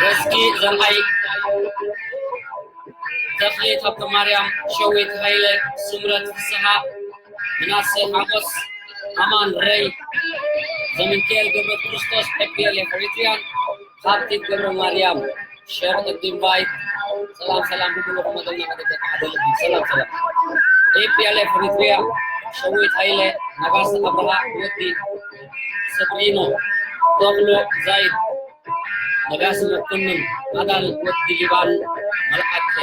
እስኪ ዘምሃይ ተኽሊት ሃብተማርያም፣ ሸዊት ሃይለ፣ ስምረት ፍስሃ፣ ምናሴ ሓጎስ፣ ኣማን ረይ፣ ዘሚካኤል ገብረ ክርስቶስ፣ ኤፒኤል ኤሪትሪያን፣ ሃብቲት ገብረ ማርያም፣ ሸር ኢንቫይት። ሰላም ሰላም፣ ብሙሉ መደብና መደብ ሓደ ልቢ። ሰላም ሰላም። ኤፒኤል ኤሪትሪያ፣ ሸዊት ሃይለ፣ ነጋሲ ኣብርሃ፣ ወዲ ሰብሪኖ፣ ተኽሎ ዛይድ፣ ነጋሲ መኮንን፣ ኣዳል ወዲ ሊባን፣ መልዓከ።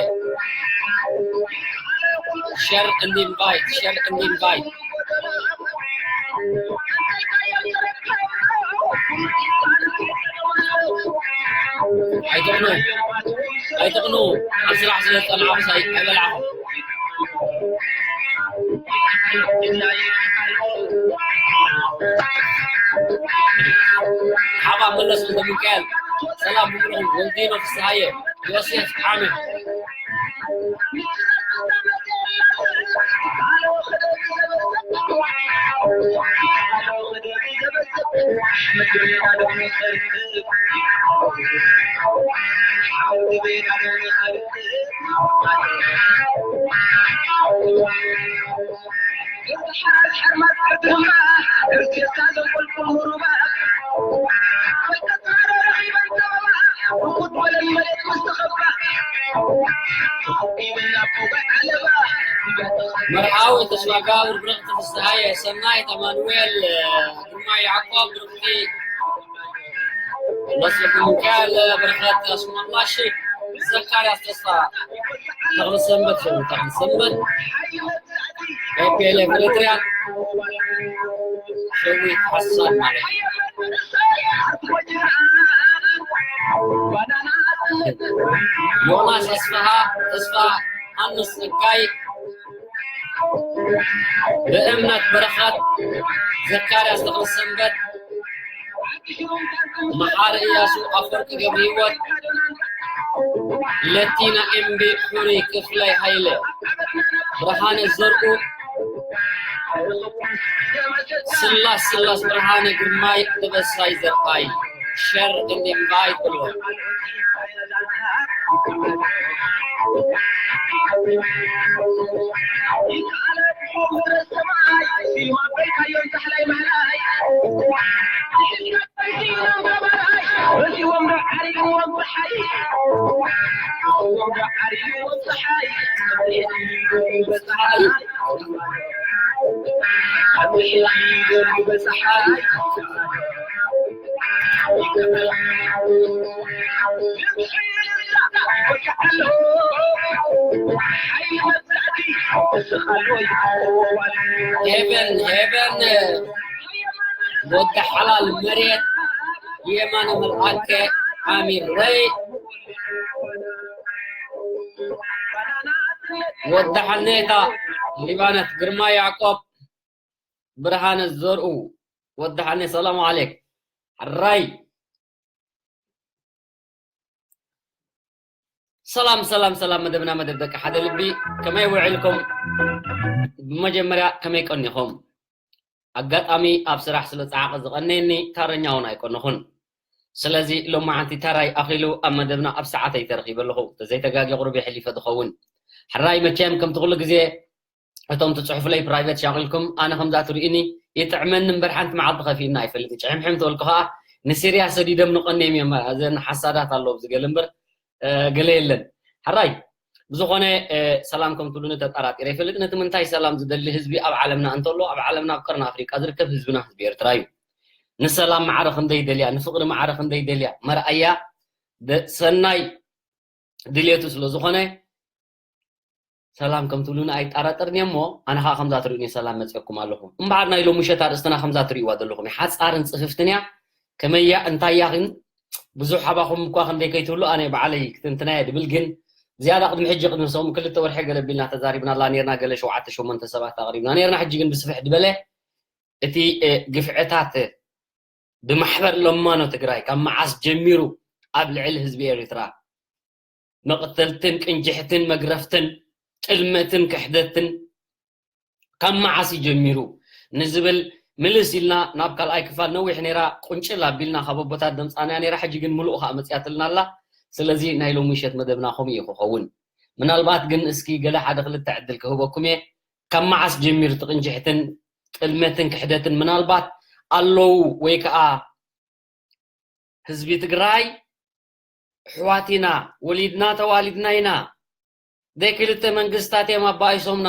ሸር ኢንቫይት፣ ሸር ኢንቫይት። ኣይትቕኑ፣ ኣይትቕኑ። ኣብ ስራሕ ስለ ዝጸንዓኹስ ኣይ-፣ ኣይበላዕኹም። ሓባ መለስ ወልደሚካኤል፣ ሰላም ብሙሉኹም። ወልዲኖ ፍስሃየ፣ ዮሴፍ ዓመ። መርዓዊ ተስፋጋብር ብረኽቲ ፍስሃየ፣ ሰናይት ኣማኑኤል፣ ግርማ ያዕቆብ፣ ብርኽቲ መስፍን ሚካኤል፣ በረኸት ኣስመላሽ፣ ዘካርያስ ተስፋ፣ ተኽለ ሰንበት፣ ሸዊት ተኽለ ሰንበት፣ ኤፒኤልኤፍ ኤሪትሪያ፣ ሸዊት ሓሳን ማለት እዩ። ዮናስ ኣስፍሃ፣ ተስፋ፣ ኣንስ ጸጋይ፣ ብእምነት በረኸት፣ ዘካርያስ ተኽለሰንበት፣ መሓሪ እያሱ፣ ኣፈወርቂ ገብረህይወት፣ ለቲና ኤምቢ፣ ሕሩይ ክፍላይ ሃይለ፣ ብርሃነ ዘርኡ፣ ስላስ፣ ስላስ ብርሃነ፣ ግርማይ ደበሳይ ዘርኣይ፣ ሸር እንዲምባይ ብሎ። ሄቨን፣ ሄቨን፣ ወዲ ሓላል መሬት፣ የማነ መልኣከ፣ ኣሚረይ፣ ወዲ ሓኔታ፣ ሊባነት፣ ግርማ ያዕቆብ፣ ብርሃነ ዘርኡ፣ ወዲ ሓኔ፣ ሰላም ዓሌክ። ሕራይ። ሰላም፣ ሰላም፣ ሰላም፣ መደብና መደብ ደቂ ሓደ ልቢ። ከመይ ውዒልኩም? ብመጀመርያ ከመይ ቀኒኹም? ኣጋጣሚ ኣብ ስራሕ ስለ ጸዓቐ ዝቐነየኒ ታረኛ እውን ኣይቀነኹን። ስለዚ ሎማዓንቲ ታራይ ኣኺሉ ኣብ መደብና ኣብ ሰዓተይ ተረኺበ ኣለኹ። ተዘይተጋግየ ቁሩብ የሕሊፈ ዝኸውን። ሕራይ መቸም ከምቲ ኩሉ ግዜ እቶም ትጽሕፉለይ ፕራይቬት ሻቒልኩም ኣነ ከምዛ ትርእዩኒ ይጥዕመኒ እምበር ሓንቲ መዓልቲ ከፊእና ኣይፈልጥን። ጭሕምሕም ተበልኩ ኸኣ ንሲርያ ሰዲዶም ንቐንዮም እዮም። እዘን ሓሳዳት ኣለዉ ኣብዚ ገለ እምበር፣ እ፣ ገለ የለን። ሕራይ ብዝኾነ፣ እ፣ ሰላም ከም ትብሉኒ ተጠራጢረ ይፈልጥ። ነቲ ምንታይ ሰላም ዝደሊ ህዝቢ ኣብ ዓለምና እንተሎ፣ ኣብ ዓለምና ኣብ ቀርኒ ኣፍሪቃ ዝርከብ ህዝብና ህዝቢ ኤርትራ እዩ። ንሰላም ማዕረ ክንደይ ደልያ፣ ንፍቕሪ ማዕረ ክንደይ ደልያ መርኣያ ደ-፣ ሰናይ ድልየቱ ስለ ዝኾነ ሰላም ከም ትብሉኒ ኣይጠራጠርን እየ እሞ፣ ኣነ ኸኣ ከምዛ ትርእዩኒ ሰላም መጽየኩም ኣለኹ። እምበኣር ናይ ሎሚ ምሸት ኣርእስትና ከምዛ ትርእይዋ ዘለኹም እያ። ሓጻርን ጽፍፍትን እያ። ከመይ እያ፣ እንታይ እያ ግን ብዙሕ ኣባኹም እኳ ክንደይ ከይትብሉ ኣነ ባዕለይ ክትንትና እየ ድብል፣ ግን ዝያዳ ቅድሚ ሕጂ ቅድሚ ሰሙን ክልተ ወርሒ ገለ ቢልና ተዛሪብናላ ኔርና፣ ገለ ሸውዓተ ሸሞንተ ሰባት ኣቕሪብና ኔርና። ሕጂ ግን ብስፍሕ ዝበለ እቲ ግፍዕታት ብማሕበር ለማኖ ትግራይ ካብ መዓስ ጀሚሩ ኣብ ልዕሊ ህዝቢ ኤርትራ መቕተልትን ቅንጅሕትን መግረፍትን ጥልመትን ክሕደትን ካብ መዓስ እዩ ጀሚሩ ንዝብል ምልስ ኢልና ናብ ካልኣይ ክፋል ነዊሕ ነይራ ቁንጭል ኣቢልና ካብ ኣቦታት ደምፃናያ ነይራ። ሕጂ ግን ምሉእ ከዓ መፅያትልና ኣላ። ስለዚ ናይ ሎሚ ምሸት መደብና ከምኡ እዩ ክኸውን። ምናልባት ግን እስኪ ገለ ሓደ ክልተ ዕድል ክህበኩም እየ። ካብ መዓስ ጀሚሩ ትቕንጅሕትን ጥልመትን ክሕደትን ምናልባት ኣለዉ ወይ ከዓ ህዝቢ ትግራይ ኣሕዋት ኢና፣ ወሊድና ተዋሊድና ኢና፣ ደይ ክልተ መንግስታት እዮም ኣባኢሶምና።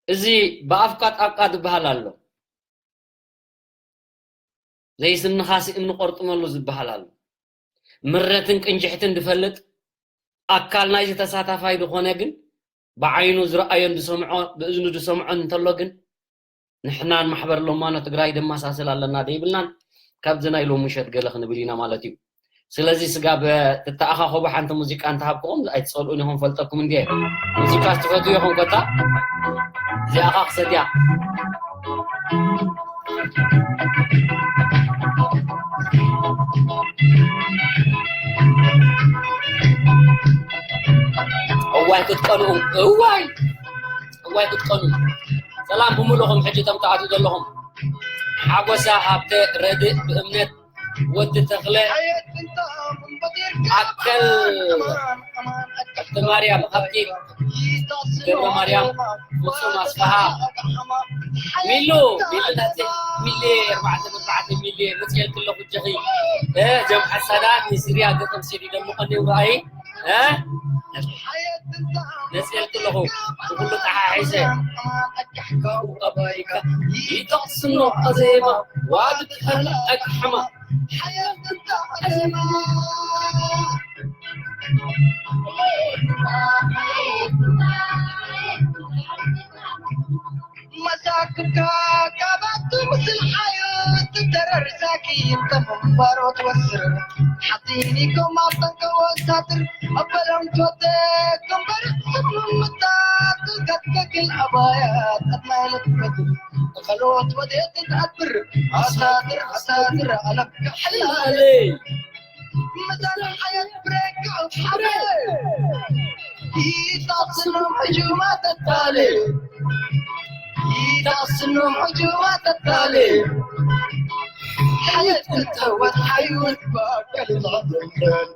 እዚ ብኣፍካ ጣብቃ ዝበሃል ኣሎ፣ ዘይስንኻሲ እምኒ ቆርጥመሉ ዝበሃል ኣሎ። ምረትን ቅንጅሕትን ዝፈልጥ ኣካል ናይዚ ተሳታፋይ ዝኾነ ግን ብዓይኑ ዝረኣዮን ዝሰምዖ ብእዝኑ ዝሰምዖን እንተሎ ግን ንሕናን ማሕበር ሎማኖ ትግራይ ደመሳስል ኣለና ደይብልናን ካብዚ ናይ ሎሚ ምሸት ገለ ክንብል ኢና ማለት እዩ። ስለዚ ስጋብ ትተኣኻኸቡ ሓንቲ ሙዚቃ እንተሃብክኹም ኣይትፀልኡን ኢኹም ፈልጠኩም እንድየ። ሙዚቃ ትፈትዉ ኢኹም ኮታ እዚኣኻ ክሰትያ እዋይ ክትቀንኡ እዋይ እዋይ ክትቀኑ ሰላም ብምሉኹም ሕጂ ተምትኣቱ ዘለኹም ሓጎሳ ሃብተ ረድእ ብእምነት ወዲ ተኽለ ኣከል ማርያም ሃብቲ ገብረ ማርያም ፍጹም ኣስፋሃ ሚሉ ሚሉ ናተ ሚሊ ኣርባዕተ ኣርባዕተ ሚሊ መፅኤልክ ኣለኹ ጀኺ ጀም ሓሳዳ ንስርያ ገጠም ሲዲ ደሞ ቀኒው ረኣይ መፅኤልክ ኣለኹ ብኩሉ ጠሓሒሰ ኣባይካ ይጠቕስኖ ኣዜማ ዋድድ ኣላ ኣቅሓማ ሓየት እንታ ኣዜማ መሳክካ ካባቱ ምስል ሓዩ ትደረር ዛኪ ተመንባሮ ትወስር ሓፂኒኮም ኣብ ጠንቀ ወታትር ኣበሎም ትወተ ከንበር ስምምታ ትልቀት ከክል ኣባያ ጠጥናይለት መትር ተኸሎት ወዴት ትትኣትር ኣሳትር ኣሳትር ኣለካ ሕላለይ መዛን ሓየት ብሬክ ሓብረ ይጣስኖም ሕጁማ ተታለ ይጣስኖም ሕጁማ ተታለ ሓየት እንተወት ሓይወት ባቀል ላደለን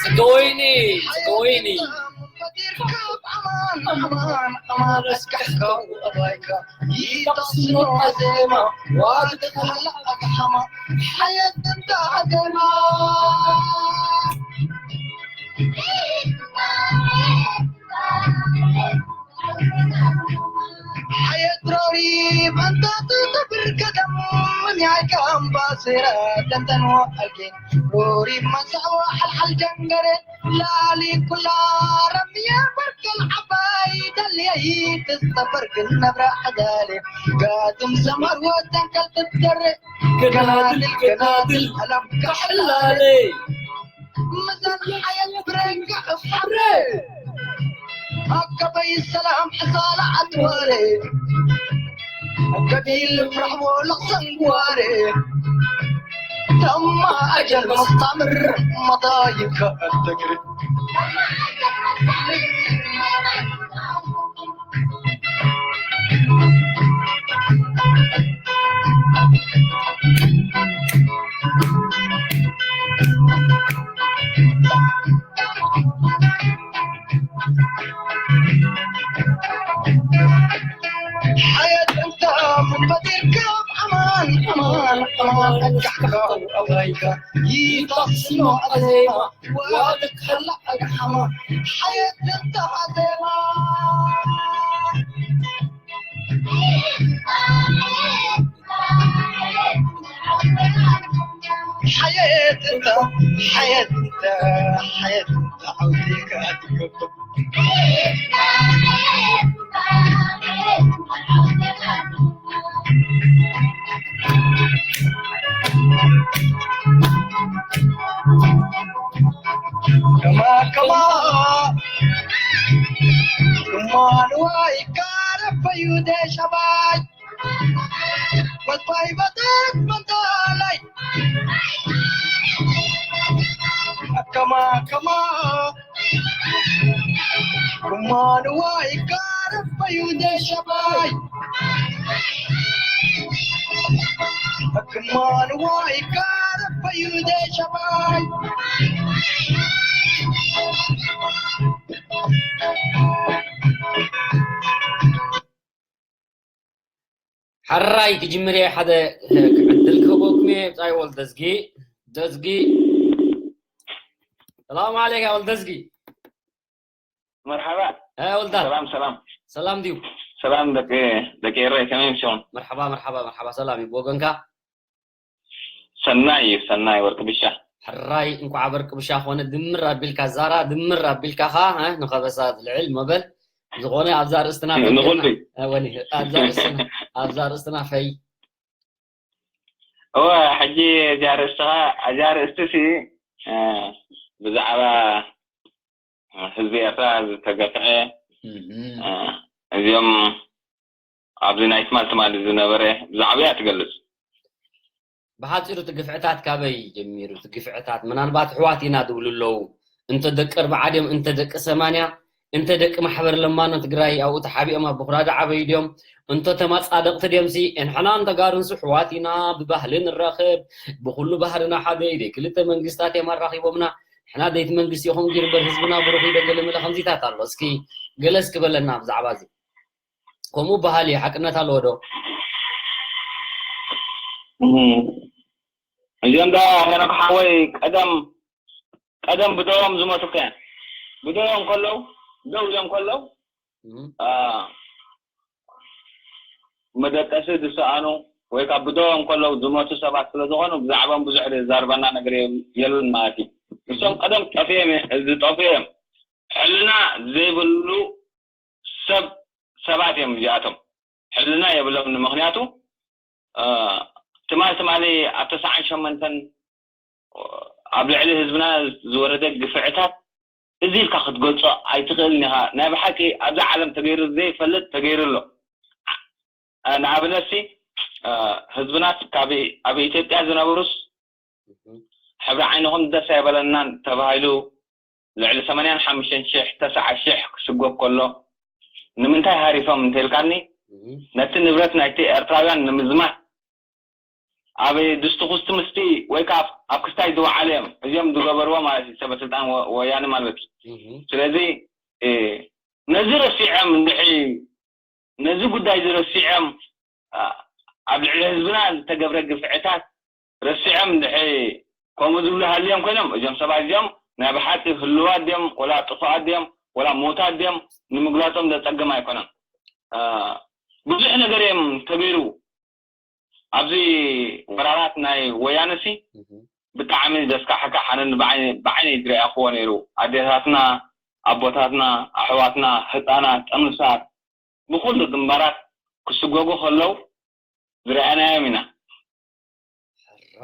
ጽገወይኒ ጽገወይኒ ይጠስኖ ኣዜማ ዋግድ ካላ ኣግሓማ ሓየት እንዳ ኣዜማ ሓየት ሮሪ መንታቱ ተብር ከተም ምንያይ ካምባሴራ ተንተንዎ ኣልጌን ሮሪ መንሳዋ ሓልሓል ጀንገሬ ላሊ ኩላ ረምየ በርቅል ዓባይ ደልየይ ትዝተበርግል ነብራ ዕዳሌ ጋትም ሰማር ወተንከል ትደረ ገናድል ገናድል ኣለም ካሕላሌ ምዛን ሓየት ብረንጋ እፋረ ኣከበይ ሰላም ሕሳላ ኣትዋሬ ገዲል ፍራሕሞ ለኽሰንጓሬ ተማ ኣጀል መስታምር መታይካ ኣተግር ሓየት እንተ ፈጢርካ ኣማን ኣማን ኣማን ኣንካሕካ ኣባይካ ይጠቕስኖ ኣዜማ ዋግድ ከላ ኣግሓማ ሓየት እንተ ኣዜማ ሓየት እንተ ሓየት እንተ ሓየት እንተ ዓውዲካ ትገብር Manuwa ikara payude shabai. Wat pai batat mantalai. Akama, akama. Manuwa ikara payude shabai. Manuwa ikara payude shabai. ሕራይ ክጅምር እየ። ሓደ ዕድል ክህበኩም እየ። ብጻይ ወልደዝጊ፣ ደዝጊ። ሰላም ዓለይካ ወልደዝጊ። መርሓባ። እ፣ ወልዳ። ሰላም ሰላም። ሰላም ድዩ? ሰላም ደቂ ደቂ ኤረይ፣ ከመይ ምሽኹም? መርሓባ፣ መርሓባ፣ መርሓባ። ሰላም እዩ ብወገንካ? ሰናይ እዩ፣ ሰናይ ወርቂ ብሻ። ሕራይ እንኳዕ በርቂ ብሻ ኮነ። ድምር ኣቢልካ ዛራ፣ ድምር ኣቢልካ ኻ፣ እ፣ ንኸበሳ ልዕል መበል። ዝኾነ ኣብዛ ርእስትና ንኹሉ። እ፣ ወኒ፣ ኣብዛ ርእስትና፣ ኣብዛ ርእስትና ፈይ። እወ፣ ሕጂ እዚኣ ርእስኻ፣ እዚኣ ርእስቲ ሲ፣ እ፣ ብዛዕባ ህዝቢ ኤርትራ ዝተገፍዐ፣ እህ። እ፣ እዚኦም ኣብዚ ናይ ትማል ትማሊ ዝነበረ ብዛዕባ እያ ትገልጽ። ብሓፂሩ እቲ ግፍዕታት ካበይ ጀሚሩ? እቲ ግፍዕታት ምናልባት ኣሕዋት ኢና ዝብሉ ኣለዉ። እንተ ደቂ ኣርብዓ ድዮም፣ እንተ ደቂ ሰማንያ፣ እንተ ደቂ ማሕበር ለማኖ ትግራይ ኣብኡ ተሓቢኦም ኣብ በኹራዳ ዓበዩ ድዮም፣ እንቶ ተመፃደቕቲ ድዮምሲ፣ ንሕና እንተ ጋርንሱ ኣሕዋት ኢና፣ ብባህሊ ንራኸብ፣ ብኹሉ ባህልና ሓደ እዩ፣ ክልተ መንግስታት እዮም ኣራኺቦምና፣ ንሕና ደይቲ መንግስቲ ይኹን ጊር እምበር ህዝብና ብሩኽ እዩ ዶ ገለ መለ ከምዚታት ኣሎ። እስኪ ገለ እስኪ በለና ብዛዕባ እዚ። ከምኡ በሃል እዩ፣ ሓቅነት ኣለዎ ዶ? እም። እዚኦም ዳ ሄኖክ ሓወይ ቀደም ቀደም ብደዎም ዝሞቱ ከ ብደዎም ከለዉ ደው ኢሎም ከለዉ እም። አ፣ መደቀሲ ዝሰኣኑ ወይ ካብ ብደዎም ከለዉ ዝሞቱ ሰባት ስለ ዝኾኑ ብዛዕባኦም ብዙሕ ዘዛርበና ነገር የል- የሉን ማለት እዩ። እሶም ቀደም ጠፍኦም ዝጠፍኡ እዮም። ሕልና ዘይብሉ ሰብ ሰባት እዮም እዚኣቶም። ሕልና የብሎም። ምኽንያቱ አ፣ ትማል ትማሊ ኣብ ተስዓን ሸሞንተን ኣብ ልዕሊ ህዝብና ዝወረደ ግፍዕታት እዚ ኢልካ ክትገልጾ ኣይትኽእልን ኢኻ። ናይ ብሓቂ ኣብዛ ዓለም ተገይሩ ዘይፈልጥ ተገይሩ ኣሎ። አ፣ ንኣብነትሲ አ፣ ህዝብናስ ካብ ኣብ ኢትዮጵያ ዝነብሩስ ሕብሪ ዓይንኹም ደስ ኣይበለናን ተባሂሉ ልዕሊ ሰማንያን ሓሙሽተን ሽሕ ተስዓ ሽሕ ክስጎግ ከሎ ንምንታይ ሃሪፎም እንተልካኒ እም። ነቲ ንብረት ናይቲ ኤርትራውያን ንምዝማት ኣብ ድስቲ ኩስቲ ምስቲ ወይ ከዓ ኣብ ክስታይ ዝወዓለ እዮም እዚኦም ዝገበርዎ ማለት እዩ ሰበ ስልጣን ወ- ወያነ ማለት እዩ። እም። ስለዚ እ፣ ነዚ ረሲዖም እንድሕሪ ነዚ ጉዳይ እዚ ረሲዖም አ፣ ኣብ ልዕሊ ህዝብና ዝተገብረ ግፍዕታት ረሲዖም እንድሕሪ ከምኡ ዝብሉ ሃልዮም ኮይኖም እዞም ሰባት እዚኦም ናይ ብሓቂ ህልዋት ድዮም ወላ ጥፉኣት ድዮም ወላ ሞታት ድዮም ንምግላጾም ዘጸግም ኣይኮነን። አ፣ ብዙሕ ነገር እዮም ተገይሩ። ኣብዚ ወራራት ናይ ወያነሲ እም። ብጣዕሚ ዘስካሕክሕ ኣነ ብዓይነይ ዝረኣኽዎ ነይሩ። ኣዴታትና፣ ኣቦታትና፣ ኣሕዋትና፣ ህፃናት፣ ጥኑሳት ብኩሉ ግንባራት ክስጎጉ ከለዉ ዝረኣናዮም ኢና።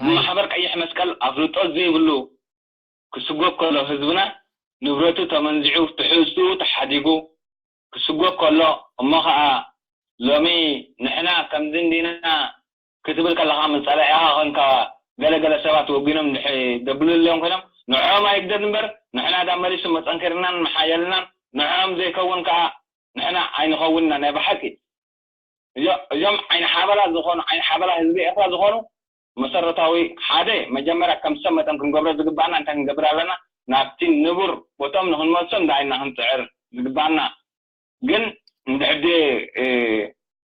ብማሕበር ቀይሕ መስቀል ኣፍልጦ ዘይብሉ ክስጎግ ከሎ ህዝብና ንብረቱ ተመንዚዑ ትሕዝትኡ ተሓዲጉ ክስጎግ ከሎ እሞ ኸዓ ሎሚ ንሕና ከምዚ እንዲና ክትብል ከለኻ መጸላኢኻ ኮንካ ገለ ገለ ሰባት ወጊኖም እንድሕር ደብልልዮም ኮይኖም ንዕኦም ኣይግደድ እምበር ንሕና ዳ መሊሱ መጸንከርናን መሓየልናን ንዕኦም ዘይከውን ከኣ ንሕና ኣይንኸውንና ናይ ብሓቂ እዞ- እዞም ዓይኒ ሓበላ ዝኾኑ ዓይኒ ሓበላ ህዝቢ ኤርትራ ዝኾኑ መሰረታዊ ሓደ መጀመርያ ከም ሰብ መጠን ክንገብሮ ዝግባኣና እንታይ ክንገብር ኣለና ናብቲ ንቡር ቦቶም ንክንመልሶ እንዳይና ክንፅዕር ዝግባኣና ግን እንድሕር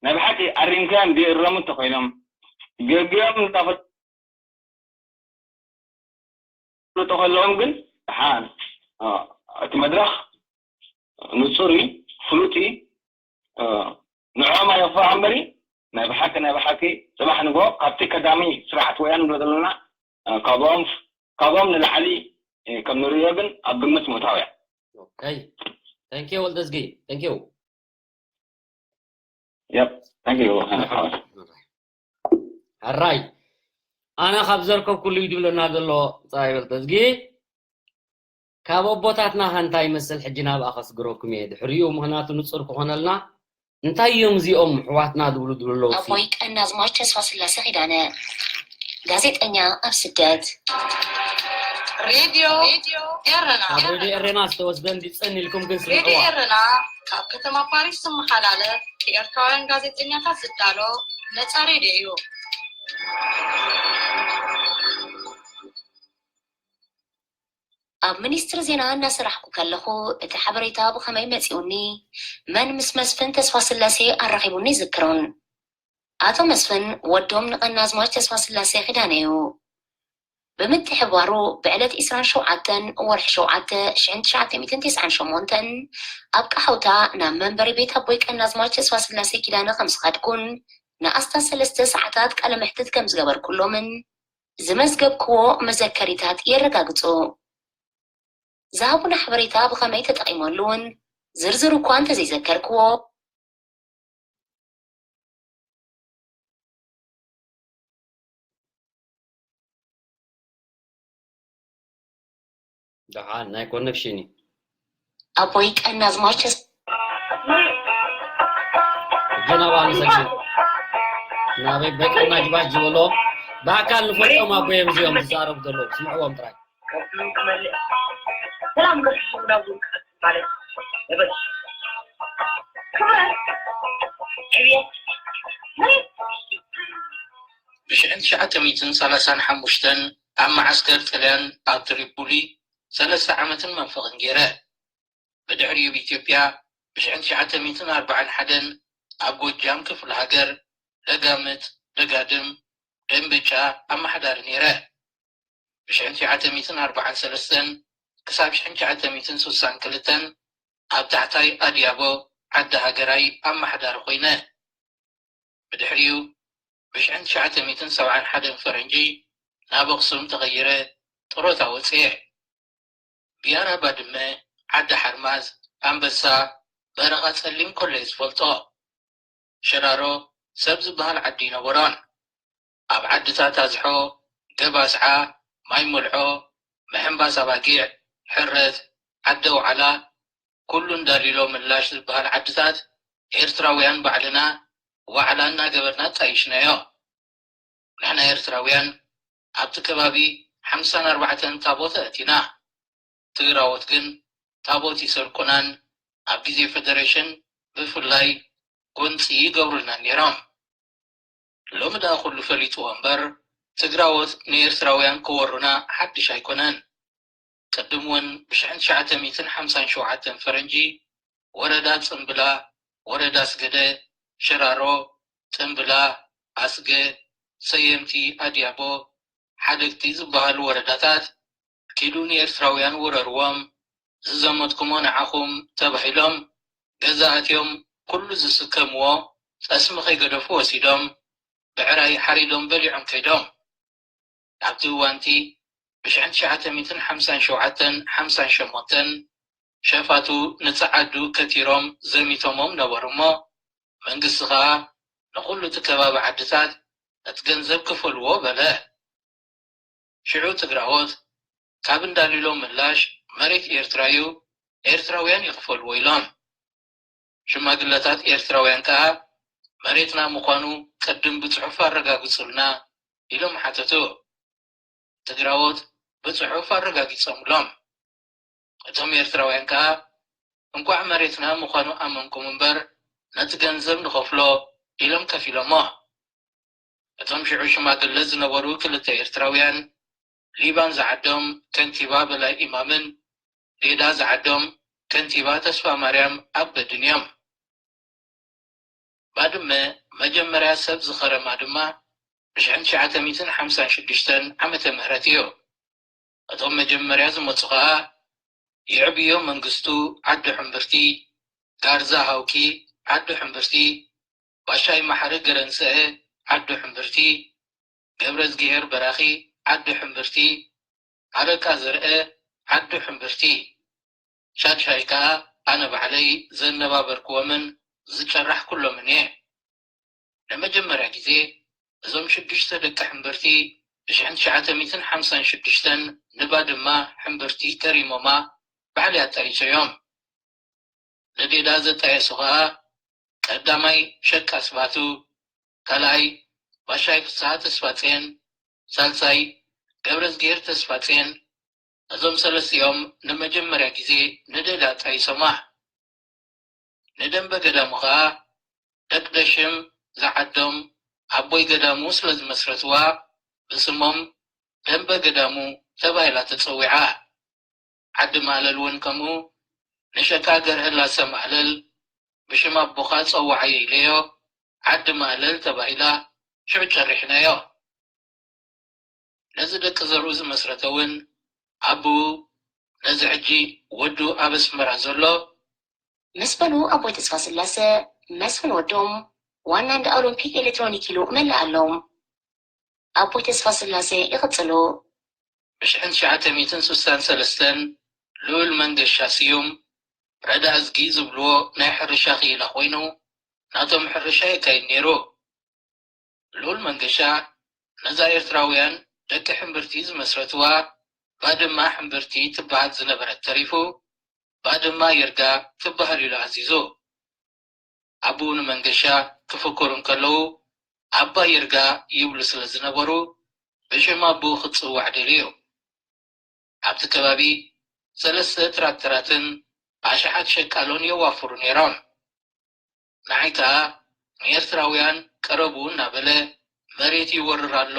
ናይ ብሓቂ ኣሪምካዮም ዘይእረሙ እንተኮይኖም ገጊኦም እንዳፈለጡ ከለዎም ግን ደሓን እቲ መድረኽ ንፁር እዩ ፍሉጥ እዩ ንዕኦም ኣየኽፍኣ እምበሪ ናይ ብሓቂ ናይ ብሓቂ ፅባሕ ንግሆ ካብቲ ቀዳሚ ስርዓት ወያነ ንብሎ ዘለና ካብኦም ካብኦም ንላዕሊ ከም ንርእዮ ግን ኣብ ግምት ምእታው እያ Okay. Thank you ወልደዝጊ. Thank you. Yep. Thank you. ሕራይ ኣነ ካብ ዘርከብኩሉ እዩ ዝብለና ዘሎ ፀባይ ወልደዝጊ ካብ ኣቦታትና ከ እንታይ ይመስል? ሕጂ ናብኣ ከስግረኩም እየ ድሕሪኡ፣ ምኽንያቱ ንጹር ክኾነልና። እንታይ እዮም እዚኦም ኣሕዋትና ዝብሉ ዝብሉ ኣለዉ? ኣቦይ ቀናዝማች ተስፋስላሴ ኪዳነ፣ ጋዜጠኛ ኣብ ስደት። ሬድዮ ኤረና። ካብ ሬድዮ ኤረና ዝተወስደ እንዲጸን ኢልኩም ግን ሬድዮ ስምዕዋ። ኤረና ካብ ከተማ ፓሪስ ዝመሓላለፍ ብኤርትራውያን ጋዜጠኛታት ዝዳሎ ነጻ ሬድዮ እዩ። ኣብ ሚኒስትሪ ዜና እናሰራሕኩ ከለኹ፣ እቲ ሓበሬታ ብኸመይ መጺኡኒ፣ መን ምስ መስፍን ተስፋስላሴ ኣራኺቡኒ ይዝክሮን። ኣቶ መስፍን ወዶም ንቐናዝማች ተስፋስላሴ ኪዳነ እዩ። ብምትሕብባሩ፣ ብዕለት ዕስራን ሸውዓተን ወርሒ ሸውዓተ ሽሕን ትሽዓተ ሚእትን ተስዓን ሸሞንተን ኣብ ቀሓውታ ናብ መንበሪ ቤት ኣቦይ ቀናዝማች ተስፋስላሴ ኪዳነ ከም ዝኸድኩን ንኣስታት ሰለስተ ሰዓታት ቃለ መሕትት ከም ዝገበርኩሎምን ዝመዝገብክዎ መዘከሪታት የረጋግጹ። ዝሃቡና ሓበሬታ ብኸመይ ተጠቒመሉ እውን ዝርዝሩ እኳ እንተዘይዘከርክዎ፣ ደሓን ናይ ኮነክሽን እዩ። ኣቦይ ቀናዝማች ተስ- ሕጂ ናብኣ ንሰግድ። ናበይ በቀናጅባጅ ዝበሎ ብኣካል ንፈልጦም ኣቦይ እዮም እዚኦም ዝዛረቡ ዘለዉ። ስምዕዎም ጥራይ። ሰላም ገፊሑ ናብ ውልቀ ማለት ነበረ። ክብረት ዕብየት መሬት ብሽሕን ትሽዓተ ሚእትን ሰላሳን ሓሙሽተን ኣብ መዓስከር ጥልያን ኣብ ትሪፖሊ ሰለስተ ዓመትን መንፈቕን ገይረ። ብድሕሪኡ ብኢትዮጵያ ብሽሕን ትሽዓተ ሚእትን ኣርባዓን ሓደን ኣብ ጎጃም ክፍለ ሃገር ደጋምት፣ ደጋድም፣ ደንበጫ ኣመሓዳሪ ነይረ። ብሽሕን ትሽዓተ ሚእትን ኣርባዓን ሰለስተን ክሳብ ሽሕን ትሽዓተ ሚእትን ስሳን ክልተን ኣብ ታሕታይ ኣድያቦ ዓዲ ሃገራይ ኣመሓዳሪ ኮይነ። ብድሕሪኡ ብሽሕን ትሽዓተ ሚእትን ሰብዓን ሓደን ፈረንጂ ናብ ኣኽሱም ተቐይረ ጥሮታ ወፅየ። ቢያራ ባድመ፣ ዓዲ ሓርማዝ፣ ኣንበሳ፣ በረኻ ፀሊም ኮለይ ዝፈልጦ። ሸራሮ ሰብ ዝበሃል ዓዲ ይነበሮን። ኣብ ዓድታት ኣዝሖ፣ ገባስዓ፣ ማይ መልዖ፣ ምሕንባስ ኣባጊዕ፣ ሕረት፣ ዓዲ ኣውዓላ፣ ኩሉ እንዳሊሎ ምላሽ ዝበሃል ዓድታት ኤርትራውያን ባዕልና ዋዕላ እናገበርና ኣጣይሽናዮ። ንሕና ኤርትራውያን ኣብቲ ከባቢ ሓምሳን ኣርባዕተን ታቦት ኣእቲና። ትግራዎት ግን ታቦት ይሰርቁናን ኣብ ግዜ ፈደረሽን ብፍላይ ጎንፂ ይገብሩልና ነይሮም። ሎሚ ደኣ ኩሉ ፈሊጥዎ እምበር ትግራዎት ንኤርትራውያን ክወሩና ሓድሽ ኣይኮነን። ቅድም እውን ብሽሕን ትሽዓተ ሚእትን ሓምሳን ሸውዓተን ፈረንጂ ወረዳ ጽምብላ፣ ወረዳ ኣስገደ፣ ሽራሮ፣ ጽምብላ፣ ኣስገ፣ ሰየምቲ ኣድያቦ፣ ሓደግቲ ዝበሃሉ ወረዳታት ኪዱ ንኤርትራውያን ውረርዎም፣ ዝዘመትኩሞ ንዓኹም ተባሂሎም ገዛ ኣትዮም ኩሉ ዝስከምዎ ጠስሚ ከይገደፉ ወሲዶም ብዕራይ ሓሪዶም በሊዖም ከይዶም። ኣብቲ እዋንቲ ብሽሕን ትሽዓተ ሚእትን ሓምሳን ሸውዓተን ሓምሳን ሸሞንተን ሸፋቱ ንጸዓዱ ከቲሮም ዘሚቶሞም ነበሩ እሞ መንግስቲ ኸኣ ንኹሉ እቲ ከባቢ ዓድታት እቲ ገንዘብ ክፈልዎ በለ። ሽዑ ትግራዎት ካብ እንዳሊሎም ምላሽ መሬት ኤርትራ እዩ ኤርትራውያን ይኽፈልዎ ኢሎም። ሽማግለታት ኤርትራውያን ከኣ መሬትና ምዃኑ ቅድም ብጽሑፍ ኣረጋግጹልና ኢሎም ሓተቱ። ትግራዎት ብጽሑፍ ኣረጋጊጾምሎም። እቶም ኤርትራውያን ከኣ እንቋዕ መሬትና ምዃኑ ኣመንኩም እምበር ነቲ ገንዘብ ንኸፍሎ ኢሎም ከፊሎሞ። እቶም ሽዑ ሽማግለ ዝነበሩ ክልተ ኤርትራውያን ሊባን ዝዓዶም ከንቲባ በላይ ኢማምን ዴዳ ዝዓዶም ከንቲባ ተስፋማርያም ኣበድን እዮም። ባድመ መጀመርያ ሰብ ዝኸረማ ድማ ብሽሕን ትሽዓተ ሚእትን ሓምሳን ሽዱሽተን ዓመተ ምህረት እዩ። እቶም መጀመርያ ዝመጹ ኸኣ ይዕብዮ መንግስቱ ዓዲ ሕምብርቲ፣ ጋርዛ ሃውኪ ዓዲ ሕምብርቲ፣ ባሻይ ማሕሪ ገረንስአ ዓዲ ሕምብርቲ፣ ገብረዝጊሄር በራኺ ዓዲ ሕምብርቲ፣ ኣረቃ ዘርአ ዓዲ ሕምብርቲ፣ ሻድሻይ ከኣ ኣነ ባዕለይ ዘነባበርክዎምን ዝጨራሕኩሎምን እየ። ንመጀመርያ ግዜ እዞም ሽዱሽተ ደቂ ሕምብርቲ ብሽሕን ትሽዓተ ሚእትን ሓምሳን ሽዱሽተን ንባድማ ሕምብርቲ ከሪሞማ ባዕሊ ኣጣይሶ እዮም። ንዴዳ ዘጣየሱ ኸኣ ቀዳማይ ሸቃ ስባቱ፣ ካልኣይ ባሻይ ፍስሃ ተስፋጽየን፣ ሳልሳይ ገብረዝጊሄር ተስፋጽየን። እዞም ሰለስቲኦም ንመጀመርያ ግዜ ንዴዳ ኣጣይሶማ። ንደንበ ገዳሙ ኸኣ ደቅደሽም ዝዓዶም ኣቦይ ገዳሙ ስለ ዝመስረትዋ ብስሞም ደንበ ገዳሙ ተባሂላ ተጸዊዓ። ዓዲ ማእለል እውን ከምኡ። ንሸቃ ገርሀላሰ ማእለል ብሽም ኣቦኻ ጸውዓዮ ኢለዮ ዓዲ ማእለል ተባሂላ ሽዑ ጨሪሕናዮ። ነዚ ደቂ ዘርኡ ዝመስረተ እውን ኣቦኡ ነዚ ሕጂ ወዱ ኣብ ኣስመራ ዘሎ ምስ በሉ ኣቦይ ተስፋስላሰ መስፍን ወዶም ዋና እንዳ ኦሎምፒክ ኤሌክትሮኒክ ኢሉ መለኣሎም። ኣቦይ ተስፋስላሰ ይቕጽሉ። ብሽሕን ትሽዓተ ሚእትን ስሳን ሰለስተን ልኡል መንገሻ ስዩም ረዳ እዝጊ ዝብልዎ ናይ ሕርሻ ክኢላ ኮይኑ ናቶም ሕርሻ የካይድ ነይሩ። ልኡል መንገሻ ነዛ ኤርትራውያን ደቂ ሕምብርቲ ዝመስረትዋ ባድማ ሕምብርቲ ትበሃል ዝነበረት ተሪፉ ባድማ ይርጋ ትበሃል ኢሉ ኣዚዙ። ኣቦኡ ንመንገሻ ክፍክሩ እንከለዉ ኣባ ይርጋ ይብሉ ስለ ዝነበሩ ብሽም ኣቦኡ ክጽዋዕ ደልዩ። ኣብቲ ከባቢ ሰለስተ ትራክተራትን ኣሽሓት ሸቃሎን የዋፍሩ ነይሮም። ንዓይ ከኣ ንኤርትራውያን ቀረቡ እናበለ መሬት ይወርር ኣሎ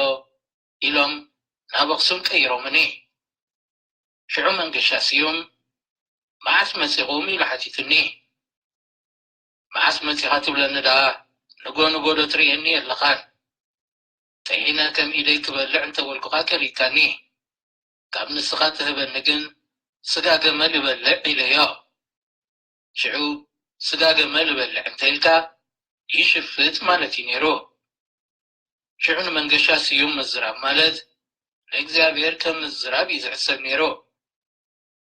ኢሎም ናብ ኣኽሱም ቀይሮምኒ። ሽዑ መንገሻ ስዩም መዓስ መጺኹም ኢሉ ሓቲቱኒ። መዓስ መጺኻ ትብለኒ ደኣ ንጎ ንጎ ዶ ትርእየኒ የለኻን። ጥሒነ ከም ኢደይ ክበልዕ እንተበልኩኻ ከሊእካኒ። ካብ ንስኻ ትህበኒ ግን ስጋ ገመል እበልዕ ኢለዮ። ሽዑ ስጋ ገመል እበልዕ እንተ ኢልካ ይሽፍጥ ማለት እዩ ነይሩ። ሽዑ ንመንገሻ ስዩም ምዝራብ ማለት ንእግዚኣብሔር ከም ምዝራብ እዩ ዝሕሰብ ነይሩ።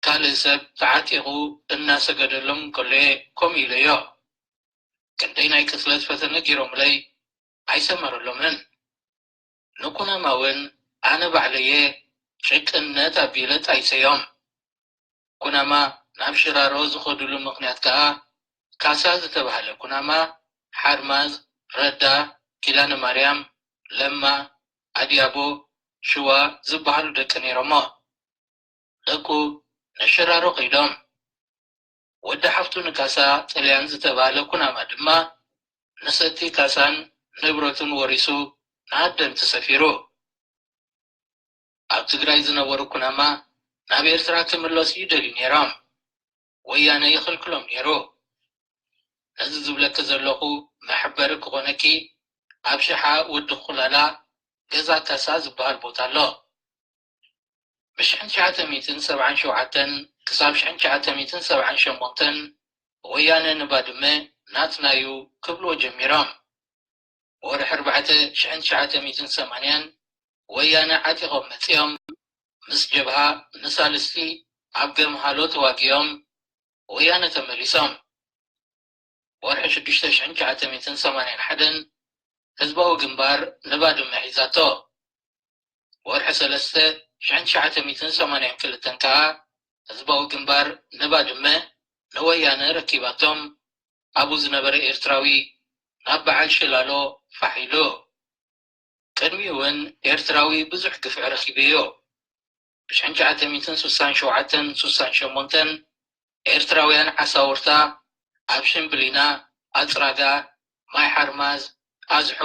ካልእ ሰብ ተዓጢቑ እናሰገደሎም እንከሎ'የ ከምኡ ኢለዮ። ክንደይ ናይ ቅትለት ፈተነ ገይሮምለይ ኣይሰመረሎምን። ንኩናማ እውን ኣነ ባዕለየ ጭቅነት ኣቢለ ጣይሰዮም። ኩናማ ናብ ሽራሮ ዝኸድሉ ምኽንያት ከኣ ካሳ ዝተባህለ ኩናማ ሓርማዝ፣ ረዳ፣ ኪዳነ ማርያም፣ ለማ፣ ኣድያቦ፣ ሽዋ ዝበሃሉ ደቂ ነይሮሞ። ደቁ ንሽራሮ ከይዶም። ወዲ ሓፍቱ ንካሳ ጥልያን ዝተባህለ ኩናማ ድማ ንሰቲ ካሳን ንብረቱን ወሪሱ ንኣደን ተሰፊሩ። ኣብ ትግራይ ዝነበሩ ኩናማ ናብ ኤርትራ ክምለሱ ይደልዩ ነይሮም። ወያነ ይኽልክሎም ነይሩ። ነዚ ዝብለኪ ዘለኹ መሐበሪ ክኾነኪ ኣብ ሽሓ ወዲ ኩላላ ገዛ ካሳ ዝበሃል ቦታ ኣሎ። ብሽሕን ትሽዓተ ሚእትን ሰብዓን ሸውዓተን ክሳብ ሽሕን ትሽዓተ ሚእትን ሰብዓን ሸሞንተን ወያነ ንባድመ ናትና እዩ ክብልዎ ጀሚሮም። ወርሒ ኣርባዕተ ሽሕን ትሽዓተ ሚእትን ሰማንያን ወያነ ዓጢቖም መጺኦም ምስ ጀብሃ ንሳልስቲ ኣብ ገምሃሎ ተዋጊኦም ወያነ ተመሊሶም። ወርሒ ሽዱሽተ ሽሕን ትሽዓተ ሚእትን ሰማንያን ሓደን ህዝባዊ ግንባር ንባድመ ሒዛቶ። ወርሒ ሰለስተ ሽሕን ትሽዓተ ሚእትን ሰማንያን ክልተን ከኣ ህዝባዊ ግንባር ንባድመ ንወያነ ረኪባቶም። ኣብኡ ዝነበረ ኤርትራዊ ናብ በዓል ሽላሎ ፋሕ ኢሉ። ቅድሚኡ እውን ኤርትራዊ ብዙሕ ግፍዒ ረኺቡ እዩ። ብሽሕን ትሽዓተ ሚእትን ስሳን ሸውዓተን ስሳን ሸሞንተን ኤርትራውያን ዓሳውርታ ኣብ ሽምብሊና፣ ኣጽራጋ፣ ማይ ሓርማዝ፣ ኣዝሖ፣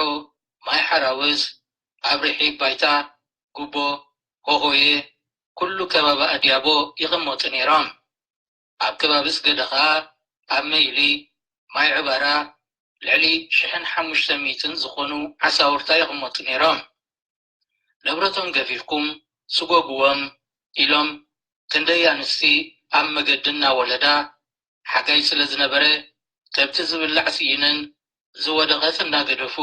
ማይ ሓራውዝ፣ ኣብ ርሒብ ባይታ፣ ጉቦ፣ ሆሆየ፣ ኩሉ ከባቢ ኣድያቦ ይቕመጡ ነይሮም። ኣብ ከባቢ ስገደ ኸኣ ኣብ መይሊ፣ ማይ ዕባራ ልዕሊ ሽሕን ሓሙሽተ ሚእትን ዝኾኑ ዓሳውርታ ይቕመጡ ነይሮም። ንብረቶም ገፊፍኩም ስጎግዎም ኢሎም ክንደይ ኣንስቲ ኣብ መገዲ እናወለዳ ሓጋይ ስለ ዝነበረ ከብቲ ዝብላዕ ስኢነን ዝወደቐት እናገደፉ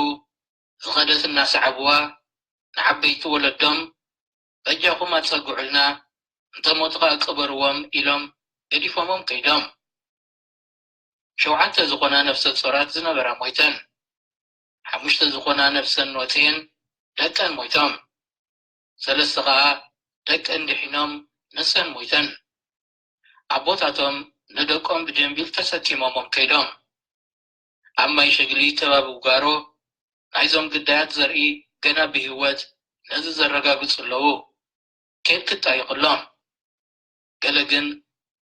ዝኸደት እናሰዓብዋ ንዓበይቲ ወለዶም በጃኹም ኣጸግዑልና እንተ ሞቱ ኸኣ ቅበርዎም ኢሎም ገዲፎሞም ከይዶም። ሸውዓተ ዝኾና ነፍሰ ጾራት ዝነበራ ሞይተን። ሓሙሽተ ዝኾና ነፍሰን ወጺኤን ደቀን ሞይቶም። ሰለስተ ኸኣ ደቀን ድሒኖም ንሰን ሞይተን። ኣቦታቶም ንደቆም ብጀንቢል ተሰኪሞሞም ከይዶም። ኣብ ማይ ሸግሊ ከባቢ ውጋሮ ናይዞም ግዳያት ዘርኢ ገና ብህይወት ነዚ ዘረጋግጹ ኣለዉ። ኬድ ክጣይቑሎም። ገለ ግን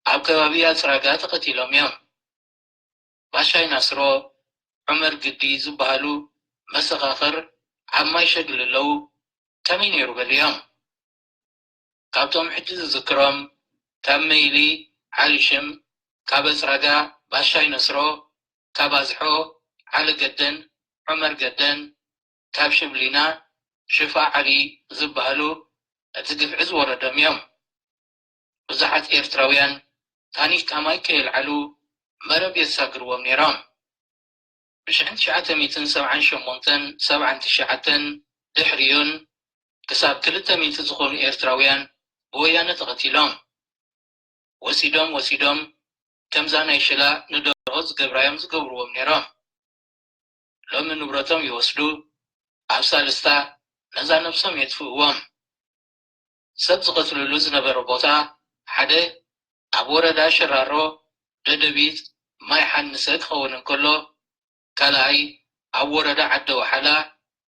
ኣብ ከባቢ ኣጽራጋ ተቐቲሎም እዮም። ባሻይ ናስሮ፣ ዑመር ግዲ ዝበሃሉ መሰኻኽር ኣብ ማይ ሸግሊ ኣለዉ። ከመይ ነይሩ በልዮም። ካብቶም ሕጂ ዝዝክሮም፣ ካብ መይሊ ዓሊ ሽም፣ ካብ ኣጽራጋ ባሻይ ነስሮ፣ ካብ ኣዝሖ ዓሊ ገደን ዑመር ገደን፣ ካብ ሽብሊና ሽፋ ዓሊ ዝበሃሉ እቲ ግፍዒ ዝወረዶም እዮም። ብዙሓት ኤርትራውያን ታኒካ ማይ ከየልዓሉ መረብ የሳግርዎም ነይሮም። ብሽሕን ትሽዓተ ሚእትን ሰብዓን ሸሞንተን ሰብዓን ትሽዓተን ድሕሪኡን ክሳብ ክልተ ሚእቲ ዝኾኑ ኤርትራውያን ብወያነ ተቐቲሎም። ወሲዶም ወሲዶም ከምዛ ናይ ሽላ ንደርሆ ዝገብራዮም ዝገብርዎም ነይሮም። ሎሚ ንብረቶም ይወስዱ፣ ኣብ ሳልስታ ነዛ ነብሶም የጥፍእዎም። ሰብ ዝቐትልሉ ዝነበረ ቦታ ሓደ ኣብ ወረዳ ሽራሮ ደደቢት ማይ ሓንሰ ክኸውን እንከሎ፣ ካልኣይ ኣብ ወረዳ ዓዲ ወሓላ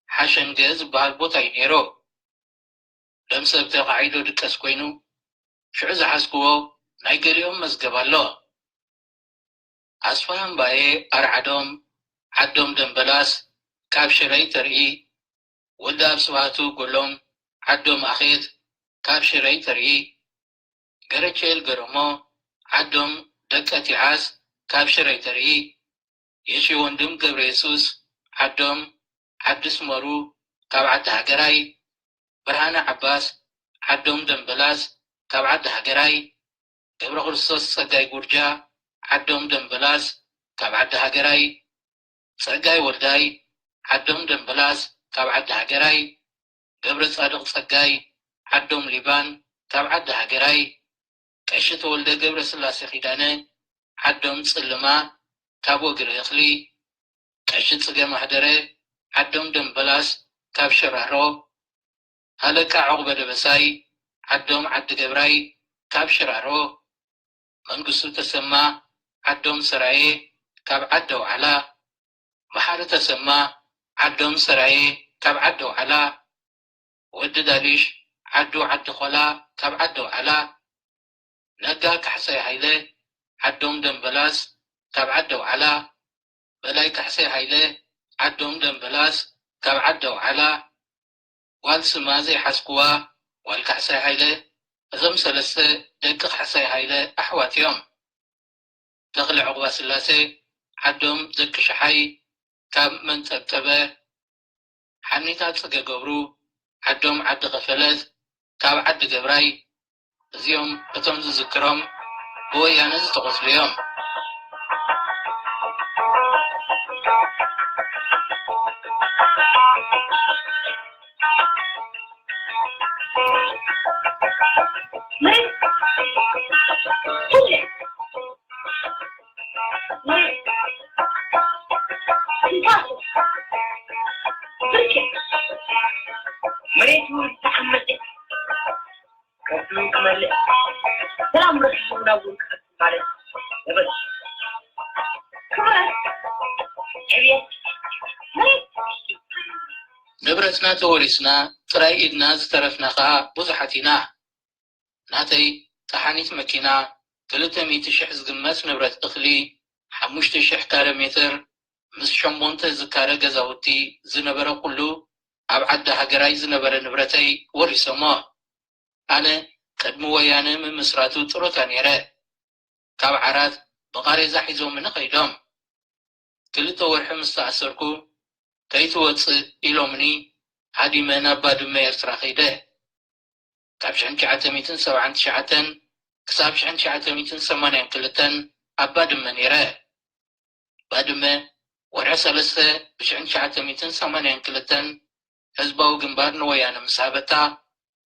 ሓሸንገ ዝበሃል ቦታ እዩ ነይሩ። ደም ሰብ ተኻዒዶ ድቀስ ኮይኑ፣ ሽዑ ዝሓዝክዎ ናይ ገሊኦም መዝገብ ኣሎ። ኣስፋሃምባዬ ኣርዓዶም ዓዶም ደምበላስ ካብ ሽረይ ተርኢ፣ ወዲ ኣብ ስብሃቱ ጎሎም ዓዶም ኣኼት ካብ ሽረይ ተርኢ፣ ገረቼል ገረሞ ዓዶም ደቀ ቲዓስ ካብ ሽረይ ተርኢ፣ የሺ ወንድም ገብረ የሱስ ዓዶም ዓዲ ስመሩ ካብ ዓዲ ሃገራይ፣ ብርሃነ ዓባስ ዓዶም ደምበላስ ካብ ዓዲ ሃገራይ፣ ገብረ ክርስቶስ ጸጋይ ጉርጃ ዓዶም ደምበላስ ካብ ዓዲ ሃገራይ፣ ጸጋይ ወልዳይ ዓዶም ደምበላስ ካብ ዓዲ ሃገራይ፣ ገብረ ጻድቕ ጸጋይ ዓዶም ሊባን ካብ ዓዲ ሃገራይ፣ ቀሺ ተወልደ ገብረ ስላሴ ኪዳነ ዓዶም ጽልማ ካብ ወግሪ እኽሊ፣ ቀሺ ጽገ ማህደረ ዓዶም ደምበላስ ካብ ሽራሮ፣ ሃለቃ ዑቕበ ደበሳይ ዓዶም ዓዲ ገብራይ ካብ ሽራሮ፣ መንግስቱ ተሰማ ዓዶም ሰራየ ካብ ዓዲ ኣውዓላ፣ መሓሪ ተሰማ ዓዶም ሰራየ ካብ ዓዲ ኣውዓላ፣ ወዲ ዳሊሽ ዓዱ ዓዲ ኾላ ካብ ዓዲ ኣውዓላ፣ ነጋ ካሕሳይ ሃይለ ዓዶም ደምበላስ ካብ ዓዲ ኣውዓላ፣ በላይ ካሕሳይ ሃይለ ዓዶም ደምበላስ ካብ ዓዲ ኣውዓላ፣ ጓል ስማ ዘይሓዝክዋ ጓል ካሕሳይ ሃይለ፣ እዞም ሰለስተ ደቂ ካሕሳይ ሃይለ ኣሕዋት እዮም። ተኽለ ዑቕባስላሴ ዓዶም ዘኪ ሸሓይ ካብ መንጠብጠበ፣ ሓኒታ ጽገ ገብሩ ዓዶም ዓዲ ከፈለት ካብ ዓዲ ገብራይ፣ እዚኦም እቶም ዝዝክሮም ብወያነ ዝተቖትሉ እዮም። መሬት እውን ተዓመጸ፣ ከብዱ ክመልእ፣ ሰላም ረኺቡ ናብ እውን ክኸፍት ማለት ነበረ። ክብረት፣ ዕብየት፣ መሬት። ንብረትና ተወሪስና፣ ጥራይ ኢድና ዝተረፍና ኸኣ ብዙሓት ኢና። ናተይ ጠሓኒት መኪና ክልተ ሚእቲ ሽሕ ዝግመት ንብረት እኽሊ፣ ሓሙሽተ ሽሕ ካረ ሜትር ምስ ሸሞንተ ዝካረ ገዛውቲ ዝነበረ ኩሉ ኣብ ዓዲ ሃገራይ ዝነበረ ንብረተይ ወሪሶሞ። ኣነ ቅድሚ ወያነ ምምስራቱ ጥሮታ ነይረ። ካብ ዓራት ብቓሬዛ ሒዞምኒ ኸይዶም። ክልተ ወርሒ ምስ ተኣሰርኩ ከይትወጽእ ኢሎምኒ ሃዲመ ናብ ባድመ ኤርትራ ከይደ። ካብ ሽሕን ትሽዓተ ሚእትን ሰብዓን ትሽዓተን ክሳብ ሽሕን ትሽዓተ ሚእትን ሰማንያን ክልተን ኣብ ባድመ ነይረ። ባድመ ወርሒ ሰለስተ ብሽሕን ትሽዓተ ሚእትን ሰማንያን ክልተን ህዝባዊ ግንባር ንወያነ ምስ ሃበታ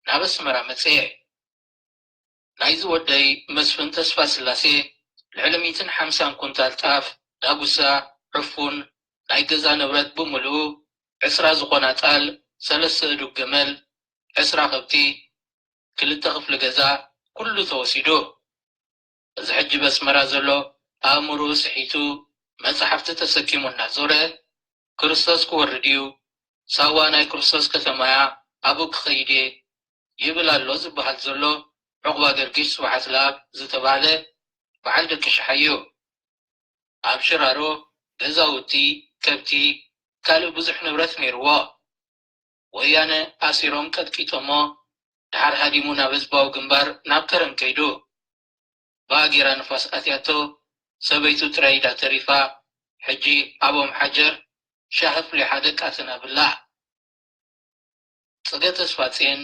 ናብ ኣስመራ መጽየ። ናይዚ ወደይ መስፍን ተስፋስላሴ ልዕሊ ሚእትን ሓምሳን ኩንታል ጣፍ፣ ዳጉሳ፣ ዕፉን፣ ናይ ገዛ ንብረት ብምሉኡ ዕስራ ዝኾና ጣል፣ ሰለስተ እዱግ ገመል፣ ዕስራ ከብቲ፣ ክልተ ክፍሊ ገዛ፣ ኩሉ ተወሲዱ። እዚ ሕጂ በስመራ ዘሎ ኣእምርኡ ስሒቱ መጻሕፍቲ ተሰኪሙ እናዞረ፣ ክርስቶስ ክወርድ እዩ፣ ሳዋ ናይ ክርስቶስ ከተማያ፣ ኣብኡ ክኸይድ እየ ይብል ኣሎ ዝበሃል ዘሎ ዑቕባገርጊሽ ስብሓት ለኣብ ዝተባህለ በዓል ደቂ ሽሓይ እዩ። ኣብ ሽራሮ ገዛውቲ፣ ከብቲ፣ ካልእ ብዙሕ ንብረት ነይርዎ። ወያነ ኣሲሮም ቀጥቂጦሞ፣ ድሓር ሃዲሙ ናብ ህዝባዊ ግንባር ናብ ከረን ከይዱ። ብኣጊራ ንፋስ ኣትያቶ፣ ሰበይቱ ጥራይ ኢዳ ተሪፋ። ሕጂ ኣብ ኦም ሓጀር ሻሂ ኣፍሊሓ ደቃ ተናብላ። ጽገ ተስፋጽዮን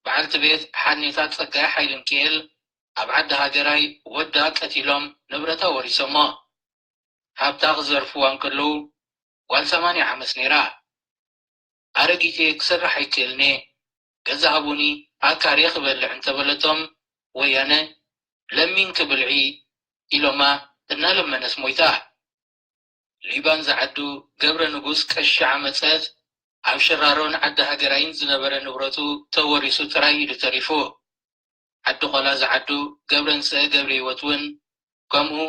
በዓልቲ ቤት ሓኔታ ጸጋይ ሓይለሚካኤል ኣብ ዓዲ ሃገራይ ወዳ ቀቲሎም ንብረታ ወሪሶሞ። ሃብታ ክዘርፍዋ እንከለዉ ጓል ሰማንያ ዓመት ነይራ። ኣረጊት እየ ክሰርሕ ኣይክእልን እየ፣ ገዛ ሃቡኒ ኣካርየ ክበልዕ እንተበለቶም ወያነ ለሚንኪ ብልዒ ኢሎማ እናለመነት ሞይታ። ሊባን ዝዓዱ ገብረ ንጉስ ቀሺ ዓመጸት ኣብ ሽራሮን ዓዲ ሃገራይን ዝነበረ ንብረቱ ተወሪሱ ጥራይ ኢሉ ተሪፉ። ዓዲ ቆላ ዝዓዱ ገብረ ንስሀ ገብረ ህይወት እውን ከምኡ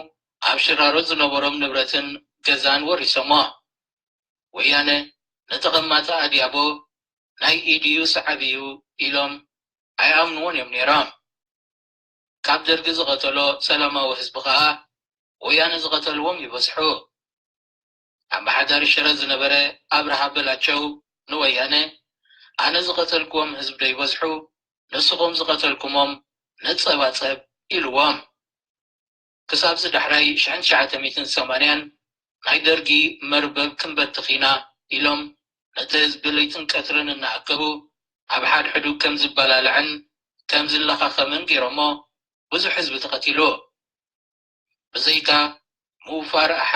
ኣብ ሽራሮ ዝነበሮም ንብረትን ገዛን ወሪሶሞ። ወያነ ንተቐማጢ ኣድያቦ ናይ ኢድዩ ሰዓቢዩ ኢሎም ኣይኣምንዎን እዮም ነይሮም። ካብ ደርጊ ዝቐተሎ ሰላማዊ ህዝቢ ኸኣ ወያነ ዝቐተልዎም ይበዝሑ። ኣመሓዳሪ ሽረ ዝነበረ ኣብርሃ በላቸው ንወያነ፣ ኣነ ዝቐተልክዎም ህዝቢ ዶ ይበዝሑ፣ ንስኹም ዝቐተልኩሞም ንጸባጸብ ኢልዎም። ክሳብዚ ዳሕራይ ሽሕን ትሽዓተ ሚእትን ሰማንያን ናይ ደርጊ መርበብ ክንበትኽ ኢና ኢሎም ነቲ ህዝቢ ለይትን ቀትርን እናኣከቡ ኣብ ሓድሕዱ ከም ዝበላልዕን ከም ዝለኻኸምን ገይሮሞ ብዙሕ ህዝቢ ተቐቲሉ። ብዘይካ ምውፋር ኣሓ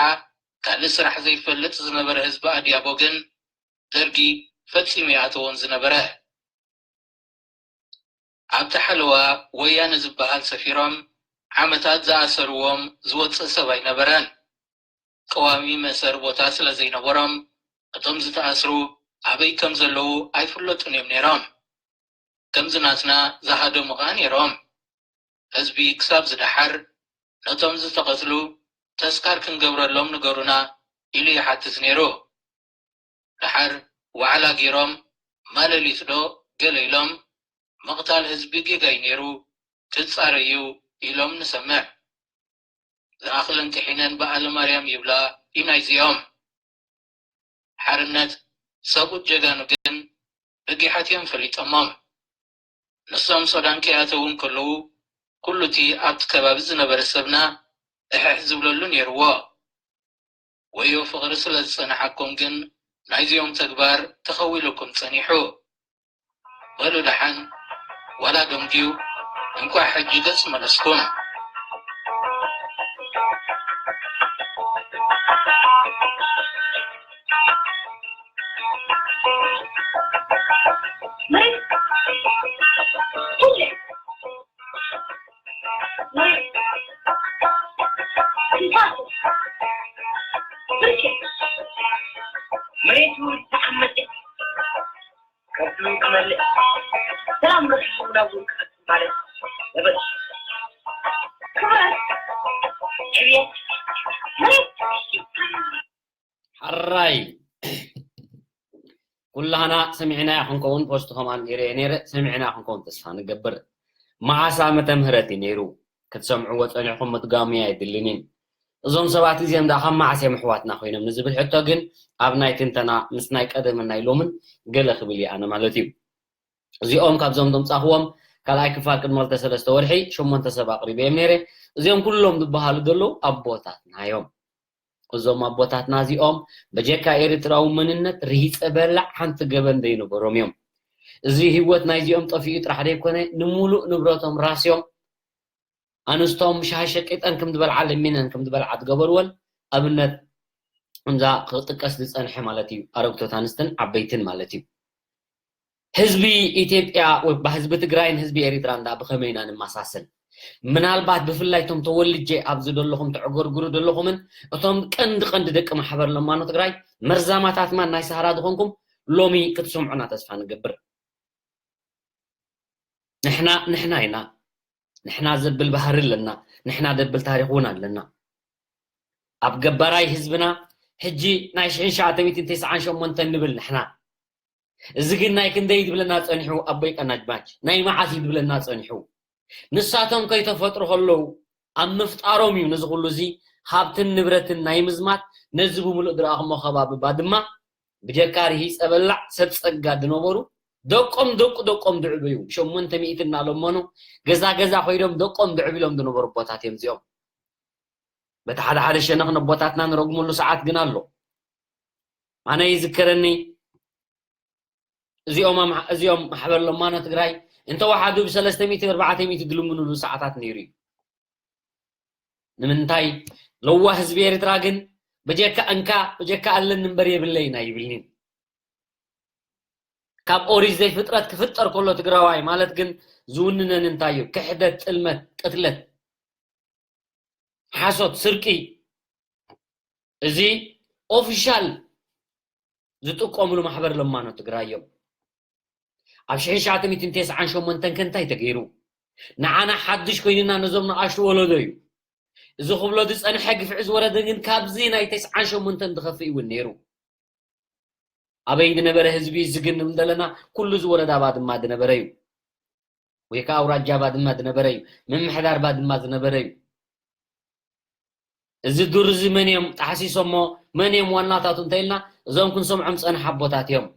ካልእ ስራሕ ዘይፈልጥ ዝነበረ ህዝቢ ኣድያቦ ግን ደርጊ ፈጺሙ ይኣተዎን ዝነበረ። ኣብቲ ሓለዋ ወያነ ዝበሃል ሰፊሮም ዓመታት ዝኣሰርዎም ዝወጽእ ሰብ ኣይነበረን። ቀዋሚ መእሰሪ ቦታ ስለ ዘይነበሮም እቶም ዝተኣስሩ ኣበይ ከም ዘለዉ ኣይፍለጡን እዮም ነይሮም። ከምዚ ናትና ዝሃደሙ ኸኣ ነይሮም። ህዝቢ ክሳብ ዝደሓር ነቶም ዝተቐትሉ ተስካር ክንገብረሎም ንገሩና ኢሉ ይሓትት ነይሩ። ደሓር ዋዕላ ገይሮም ማለሊት ዶ ገለ ኢሎም ምቕታል ህዝቢ ጌጋ እዩ ነይሩ ክጻረ እዩ ኢሎም ንሰምዕ። ዝኣኽለን ጥሒነን ብኣለማርያም ይብላ እዩ ናይዚኦም። ሓርነት ሰብኡት ጀጋኑ ግን ብጊሓት እዮም ፈሊጦሞም። ንሶም ሶዳን ከይኣተዉ እንከለዉ ኩሉ እቲ ኣብቲ ከባቢ ዝነበረ ሰብና እሕሕ ዝብለሉ ነይርዎ። ወዮ ፍቕሪ ስለ ዝጸንሓኩም ግን ናይዚኦም ተግባር ተኸዊሉኩም ጸኒሑ። በሉ ደሓን ዋላ ዶም ድዩ? እንቋዕ ሕጂ ገጽ መለስኩም። መሬት እውን ተዓመተ። ከብቱ ክመልእ ሰላም ረኺቡ ናብ ውልቀ ማለት ነበረ። ክብረት ዕብየት መሬት ሕራይ ኩላህና ሰሚዕናያ ክንከውን ፖስት ከማን ነይረ ነይረ ሰሚዕና ክንከውን ተስፋ ንገብር። መዓስ ዓመተ ምህረት እዩ ነይሩ? ክትሰምዕዎ ጸኒሕኩም ምድጋሙ ኣየድልንን። እዞም ሰባት እዚኦም ደኣ ካብ መዓስ እዮም ኣሕዋትና ኮይኖም ንዝብል ሕቶ ግን ኣብ ናይ ትንተና ምስ ናይ ቀደምን ናይ ሎምን ገለ ክብል እየ ኣነ ማለት እዩ። እዚኦም ካብዞም ዘምጻኹዎም ካልኣይ ክፋል ቅድሚ ክልተ ሰለስተ ወርሒ ሸሞንተ ሰብ ኣቕሪበ እዮም ነይረ። እዚኦም ኩሎም ዝበሃሉ ዘለዉ ኣቦታትና እዮም። እዞም ኣቦታትና እዚኦም በጀካ ኤርትራዊ መንነት ርሂጸ በላዕ ሓንቲ ገበን ዘይነበሮም እዮም። እዚ ህይወት ናይዚኦም ጠፊኡ ጥራሕ ዘይኮነ ንሙሉእ ንብረቶም ራስዮም ኣንስቶም ሻሂ ሸቂጠን ከም ዝበልዓ ለሚነን ከም ዝበልዓ ዝገበርወን ኣብነት እዛ ክጥቀስ ዝጸንሐ ማለት እዩ። ኣረግቶት ኣንስትን ዓበይትን ማለት እዩ። ህዝቢ ኢትዮጵያ ወይ ህዝቢ ትግራይን ህዝቢ ኤሪትራ እንዳ ብኸመይ ኢና ንመሳሰል? ምናልባት ብፍላይ እቶም ተወልጄ ኣብዚ ዘለኹም ተዕገርግሩ ዘለኹምን እቶም ቀንዲ ቀንዲ ደቂ ማሕበር ለማኖ ትግራይ መርዛማታት ማን ናይ ሰሃራ ዝኾንኩም ሎሚ ክትሰምዑና ተስፋ ንገብር። ንሕና ንሕና ኢና። ንሕና ዘብል ባህሪ ኣለና። ንሕና ደብል ታሪኽ እውን ኣለና። ኣብ ገባራይ ህዝብና ሕጂ ናይ ሽሕን ትሽዓተ ሚእትን ተስዓን ሸሞንተን ንብል ንሕና። እዚ ግን ናይ ክንደይ ድብለና ጸኒሑ ኣቦይ ቀናጅማች፣ ናይ መዓስ እዩ ድብለና ጸኒሑ። ንሳቶም ከይተፈጥሩ ከለዉ ኣብ ምፍጣሮም እዩ ነዚ ኩሉ እዚ ሃብትን ንብረትን ናይ ምዝማት፣ ነዚ ብምሉእ ድረኣኹሞ ከባቢ ባድማ ብጀካ ርሂጸ በላዕ ሰብ ጸጋ ዝነበሩ ደቆም ደቁ ደቆም ድዕብዩ ሸሞንተ ሚእቲ እናለመኑ ገዛ ገዛ ኮይዶም ደቆም ድዕብሎም ዝነበሩ ኣቦታት እዮም እዚኦም። በቲ ሓደ ሓደ ሸነኽ ነቦታትና ንረግመሉ ሰዓት ግን ኣሎ። ኣነ ይዝከረኒ እዚኦም ኣምሓ-፣ እዚኦም ማሕበር ለማኖ ትግራይ እንተወሓዱ ብሰለስተ ሚእቲ ኣርባዕተ ሚእቲ ዝልምኑሉ ሰዓታት ነይሩ እዩ። ንምንታይ? ለዋህ ህዝቢ ኤርትራ ግን በጀካ እንካ፣ በጀካ ኣለኒ እምበር የብለይን ኣይብልንን። ካብ ኦሪት ዘይፍጥረት ክፍጠር ከሎ ትግራዋይ ማለት ግን ዝውንነን እንታይ እዩ? ክሕደት፣ ጥልመት፣ ቅትለት፣ ሓሶት፣ ስርቂ። እዚ ኦፊሻል ዝጥቀምሉ ማሕበር ለማኖ ትግራይ እዮም። ኣብ ሽሕን ትሽዓተ ሚእትን ተስዓን ሸሞንተን ከ እንታይ ተገይሩ? ንዓና ሓድሽ ኮይኑና ነዞም ንኣሽቱ ወለዶ እዩ። እዚ ክብሎ ዝጸንሐ ግፍዒ ዝወረደ ግን ካብዚ ናይ ተስዓን ሸሞንተን ዝኸፍእ እውን ነይሩ። ኣበይ ዝነበረ ህዝቢ ዝግን ንብል ዘለና? ኩሉ እዚ ወረዳ ባድማ ዝነበረ እዩ። ወይ ከዓ ኣውራጃ ባድማ ዝነበረ እዩ። ምምሕዳር ባድማ ዝነበረ እዩ። እዚ ዱር እዚ መን እዮም ጣሕሲሶሞ? መን እዮም ዋናታቱ እንተኢልና፣ እዞም ክንሰምዖም ዝጸንሐ ኣቦታት እዮም።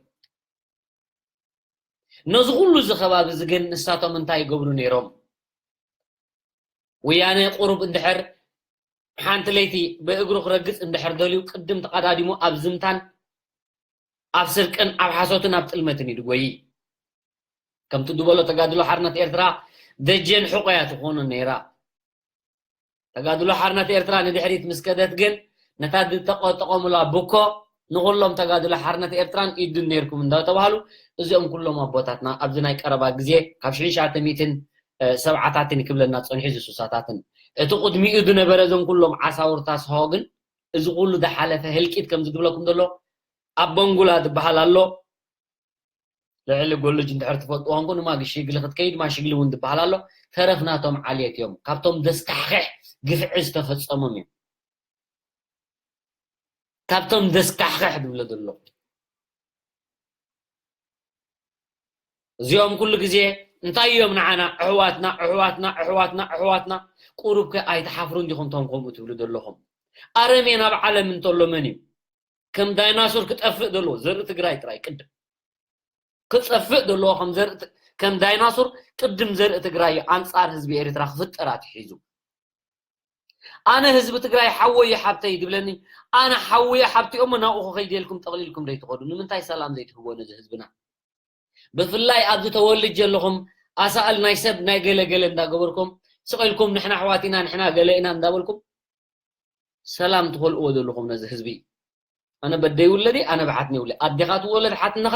ነዚ ኩሉ እዚ ከባቢ እዚ ግን ንሳቶም እንታይ ይገብሩ ነይሮም? ወያነ ቁሩብ እንድሕር ሓንቲ ለይቲ ብእግሩ ክረግጽ እንድሕር ደልዩ ቅድም ተቐዳዲሙ ኣብ ዝምታን ኣብ ስርቅን ኣብ ሓሶትን ኣብ ጥልመትን እዩ ድጎይ። ከምቲ ዝበሎ ተጋድሎ ሓርነት ኤርትራ ደጀን ሕቆ እያ ትኾኑ ነይራ። ተጋድሎ ሓርነት ኤርትራ ንድሕሪት ምስ ከደት ግን ነታ ዝጠቐጠቐሙላ ብኮ ንኹሎም ተጋድሎ ሓርነት ኤርትራን ኢድን ነይርኩም እንዳተባህሉ እዚኦም ኩሎም ኣቦታትና ኣብዚ ናይ ቀረባ ግዜ ካብ ሽሕን ትሽዓተ ሚእትን ሰብዓታትን ክብለና ጸኒሑ እዚ ሱሳታትን እቲ ቅድሚኡ ዝነበረ እዞም ኩሎም ዓሳውርታ ስሆ ግን እዚ ኩሉ ዝሓለፈ ህልቂት ከምዚ ዝብለኩም ዘሎ ኣብ በንጉላ ዝበሃል ኣሎ። ልዕሊ ጎልጅ እንድሕር ትፈልጥዎ ኮንኩም ድማ ሽግሊ ክትከይድ ድማ ሽግሊ እውን ዝበሃል ኣሎ። ተረፍ ናቶም ዓልየት እዮም። ካብቶም ዘስካሕክሕ ግፍዒ ዝተፈጸሞም እዮም። ካብቶም ዘስካሕክሕ ዝብሎ ዘሎ እዚኦም ኩሉ ግዜ እንታይ እዮም ንዓና ኣሕዋትና ኣሕዋትና ኣሕዋትና ኣሕዋትና ቁሩብ ከ ኣይትሓፍሩን ዲኹም ቶም ከምኡ ትብሉ ዘለኹም? ኣረሜን ኣብ ዓለም እንተሎ መን እዩ? ከም ዳይናሶር ክጠፍእ ዘለዎ ዘርኢ ትግራይ ጥራይ ቅድም ክጠፍእ ዘለዎ ከም ዘርኢ ት-፣ ከም ዳይናሶር ቅድም ዘርኢ ትግራይ ኣንጻር ህዝቢ ኤርትራ ክፍጠር ኣትሒዙ። ኣነ ህዝቢ ትግራይ ሓወይ ሓብተይ ዝብለኒ ኣነ ሓወይ ሓብቲ እሞ ናብኡ ከይደ ኢልኩም ጠቕሊልኩም ዘይትኸዱ ንምንታይ ሰላም ዘይትህቦ ነዚ ህዝብና? ብፍላይ ኣብዚ ተወልጅ ዘለኹም ኣሳእል ናይ ሰብ ናይ ገለ ገለ እንዳገበርኩም ስቕ ኢልኩም ንሕና ኣሕዋት ኢና ንሕና ገለ ኢና እንዳበልኩም ሰላም ትኸልእዎ ዘለኹም ነዚ ህዝቢ። ኣነ በደይ ውለዲ ኣነ ብሓትኒ ውለ ኣዴኻ ትወለድ ሓትንኻ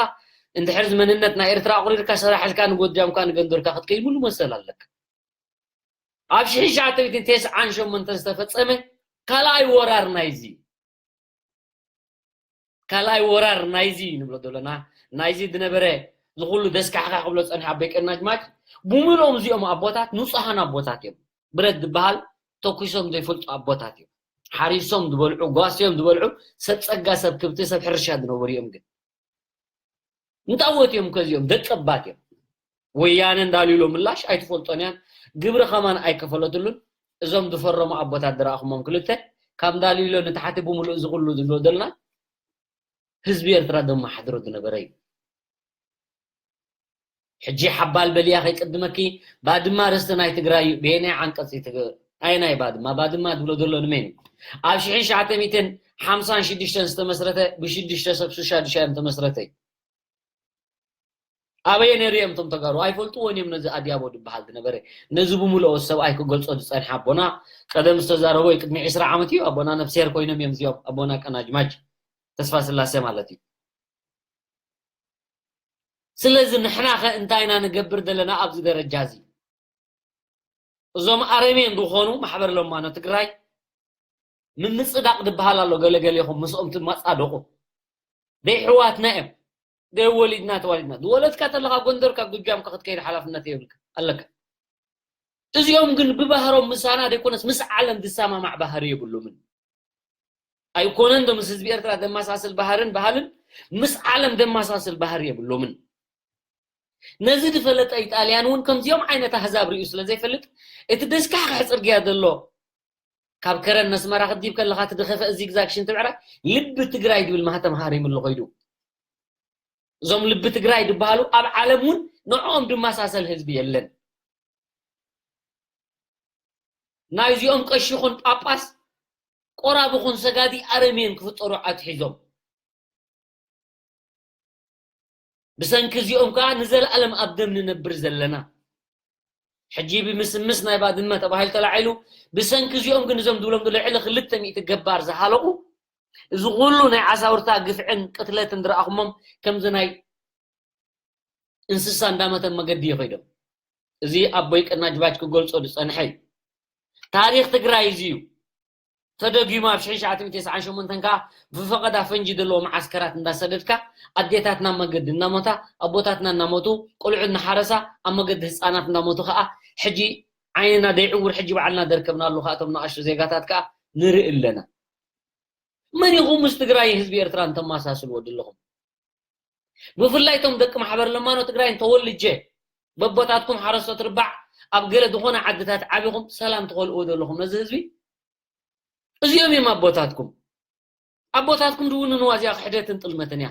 እንድሕር መንነት ናይ ኤርትራ ኣቑሪርካ ሰራሕልካ ንጎጃምካ ንገንደርካ ክትከይድ ሙሉ መሰል ኣለካ። ኣብ ሽሕን ትሽዓተ ሚእትን ተስዓን ሸሞንተን ዝተፈጸመ ካልኣይ ወራር ናይዚ ካልኣይ ወራር ናይዚ ንብሎ ዘለና ናይዚ ዝነበረ ዝኩሉ ደስካሕካ ክብሎ ጸኒሑ ኣቦይ ቀናጅማች ብምልኦም እዚኦም ኣቦታት ንጹሃን ኣቦታት እዮም። ብረት ዝበሃል ተኩሶም ዘይፈልጡ ኣቦታት እዮም። ሓሪሶም ዝበልዑ ጓስዮም ዝበልዑ ሰብ ጸጋ ሰብ ክብቲ ሰብ ሕርሻ ዝነበሩ እዮም። ግን እንታወት እዮም ከዚኦም ደቀባት እዮም። ወያነ እንዳልዩሎ ምላሽ ኣይትፈልጦን እያን። ግብሪ ከማን ኣይከፈለትሉን። እዞም ዝፈረሙ ኣቦታት ዝረኣኹሞም ክልተ ካብ እንዳልዩሎ ንታሕቲ ብምሉእ እዚ ኩሉ ዝብሎ ዘለና ህዝቢ ኤርትራ ዘመሓድሮ ዝነበረ እዩ። ሕጂ ሓባል በልያ ከይቅድመኪ ባድማ ርስቲ ናይ ትግራይ እዩ። ብየናይ ዓንቀፅ እዩ ትግ-፣ ኣየናይ ባድማ? ባድማ ዝብሎ ዘሎ ንመን እዩ? ኣብ ሽሕን ትሽዓተ ሚእትን ሓምሳን ሽዱሽተን ዝተመስረተ ብሽዱሽተ ሰብ ሽዱሽተ እዮም ተመስረተ እዩ። ኣበየ ነይሩ እዮም እቶም ተጋሩ ኣይፈልጥዎን እዮም። ነዚ ኣድያቦ ዝበሃል ዝነበረ ነዚ ብምልኦ ሰብኣይ ክገልጾ ዝጸንሐ ኣቦና ቀደም ዝተዛረቦ እዩ። ቅድሚ ዕስራ ዓመት እዩ ኣቦና ነፍስሄር ኮይኖም እዮም እዚኦም ኣቦና ቀናጅማጅ ተስፋ ስላሴ ማለት እዩ። ስለዚ ንሕና ኸ እንታይ ኢና ንገብር ዘለና ኣብዚ ደረጃ እዚ? እዞም ኣረሜን ዝኾኑ ማሕበር ለማኖ ትግራይ ምምፅዳቕ ዝበሃል ኣሎ። ገለገሌኹም ምስኦም ትመፃደቑ ደይ ሕዋትና እዮም። ደይ ወሊድና ተዋሊድና ዝወለድካ ተለኻ ጎንደርካ ጉጃምካ ክትከይድ ሓላፍነት የብልካ ኣለካ። እዚኦም ግን ብባህሮም ምሳና ደይኮነስ ምስ ዓለም ዝሰማማዕ ባህሪ የብሎምን። ኣይኮነን ዶ ምስ ህዝቢ ኤርትራ ዘመሳስል ባህርን ባህልን፣ ምስ ዓለም ዘመሳስል ባህሪ የብሎምን። ነዚ ዝፈለጠ ኢጣልያን እውን ከምዚኦም ዓይነት ኣህዛብ ርእዩ ስለ ዘይፈልጥ፣ እቲ ደስካሕካሕ ጽርግያ ዘሎ ካብ ከረን ነስመራ ክትዲብ ከለኻ እቲ ዝኸፈ ዚግዛግ ሽንቲ ብዕራይ ልቢ ትግራይ ዝብል ማህተም ሃሪምሉ ኸይዱ። እዞም ልቢ ትግራይ ዝበሃሉ ኣብ ዓለም እውን ንዕኦም ዝመሳሰል ህዝቢ የለን። ናይዚኦም ቀሺ ኹን ጳጳስ፣ ቆራቢ ኹን ሰጋዲ ኣረሜን ክፍጠሩ ኣትሒዞም። ብሰንኪ እዚኦም ከዓ ንዘለኣለም ኣብ ደም ንነብር ዘለና። ሕጂ ብምስምስ ናይ ባድመ ተባሂሉ ተላዒሉ፣ ብሰንኪ እዚኦም ግን እዞም ዝብሎም ልዕሊ ክልተ ሚእቲ ገባር ዝሃለቑ፣ እዚ ኩሉ ናይ ዓሳውርታ ግፍዕን ቅትለትን ዝረኣኹሞም ከምዚ ናይ እንስሳ እንዳመተ መገዲ ይኸይዶም። እዚ ኣቦይ ቀናጅባች ክገልጾ ዝጸንሐ እዩ። ታሪኽ ትግራይ እዚ እዩ። ተደጊሙ ኣብ ሽሕን ትሽዓተ ሚእትን ተስዓን ሸሞንተን ከኣ ብፈቐዳ ፈንጂ ዘለዎ መዓስከራት እንዳሰደድካ ኣዴታትና መገዲ እናሞታ፣ ኣቦታትና እናሞቱ፣ ቆልዑ እናሓረሳ ኣብ መገዲ ህፃናት እንዳሞቱ ከኣ ሕጂ ዓይንና ደይዕውር ሕጂ ባዕልና ደርከብናሉ ከኣ እቶም ንኣሽቱ ዜጋታት ከኣ ንርኢ ኣለና። መን ኢኹም ምስ ትግራይ ህዝቢ ኤርትራ እንተመሳስልዎ ዘለኹም? ብፍላይ እቶም ደቂ ማሕበር ለማኖ ትግራይ እንተወልጀ በቦታትኩም ሓረስቶት ርባዕ ኣብ ገለ ዝኾነ ዓድታት ዓቢኹም ሰላም ትኸልእዎ ዘለኹም ነዚ ህዝቢ? እዚኦም እዮም ኣቦታትኩም። ኣቦታትኩም ዝውንንዋ እዚኣ ክሕደትን ጥልመትን እያ።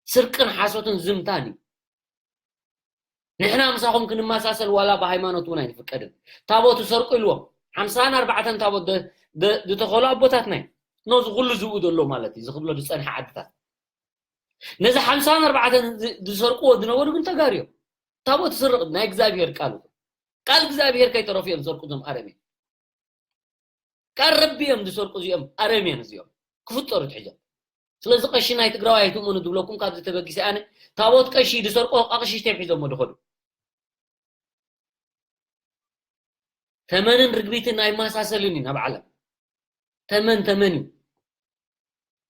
ስርቅን ሓሶትን ዝምታን እዩ። ንሕና ምሳኹም ክንመሳሰል ዋላ ብሃይማኖት እውን ኣይንፍቀድን። ታቦት ይሰርቁ ኢልዎም። ሓምሳን ኣርባዕተን ታቦት ደ-፣ ደ-፣ ዝተኸሉ ኣቦታትና እዮም። ኖ፣ እዚ ኩሉ ዝብኡ ዘሎ ማለት እዩ፣ ዝኽብሎ ዝጸንሐ ዓድታት። ነዚ ሓምሳን ኣርባዕተን ዝ-፣ ዝሰርቅዎ ዝነበሩ ግን ተጋሩ እዮም። ታቦት ይስርቕ ናይ እግዚኣብሔር ቃል እዩ። ቃል እግዚኣብሔር ከይተረፉ እዮም ዝሰርቁ እዞም ኣረሜን። ቃል ረቢ እዮም ዝሰርቁ እዚኦም ኣረሜን እዚኦም። ክፍጠሩ ትሕዞም። ስለዚ ቀሺ ናይ ትግራዋይ ኣይትእመኑ ዝብለኩም ካብዚ ተበጊሰ ኣነ፣ ታቦት ቀሺ ዝሰርቁ ኣቕሽሽቲ እዮም ሒዞሞ ዝኸዱ። ተመንን ርግቢትን ኣይመሳሰልን እዩ ናብ ዓለም። ተመን ተመን እዩ።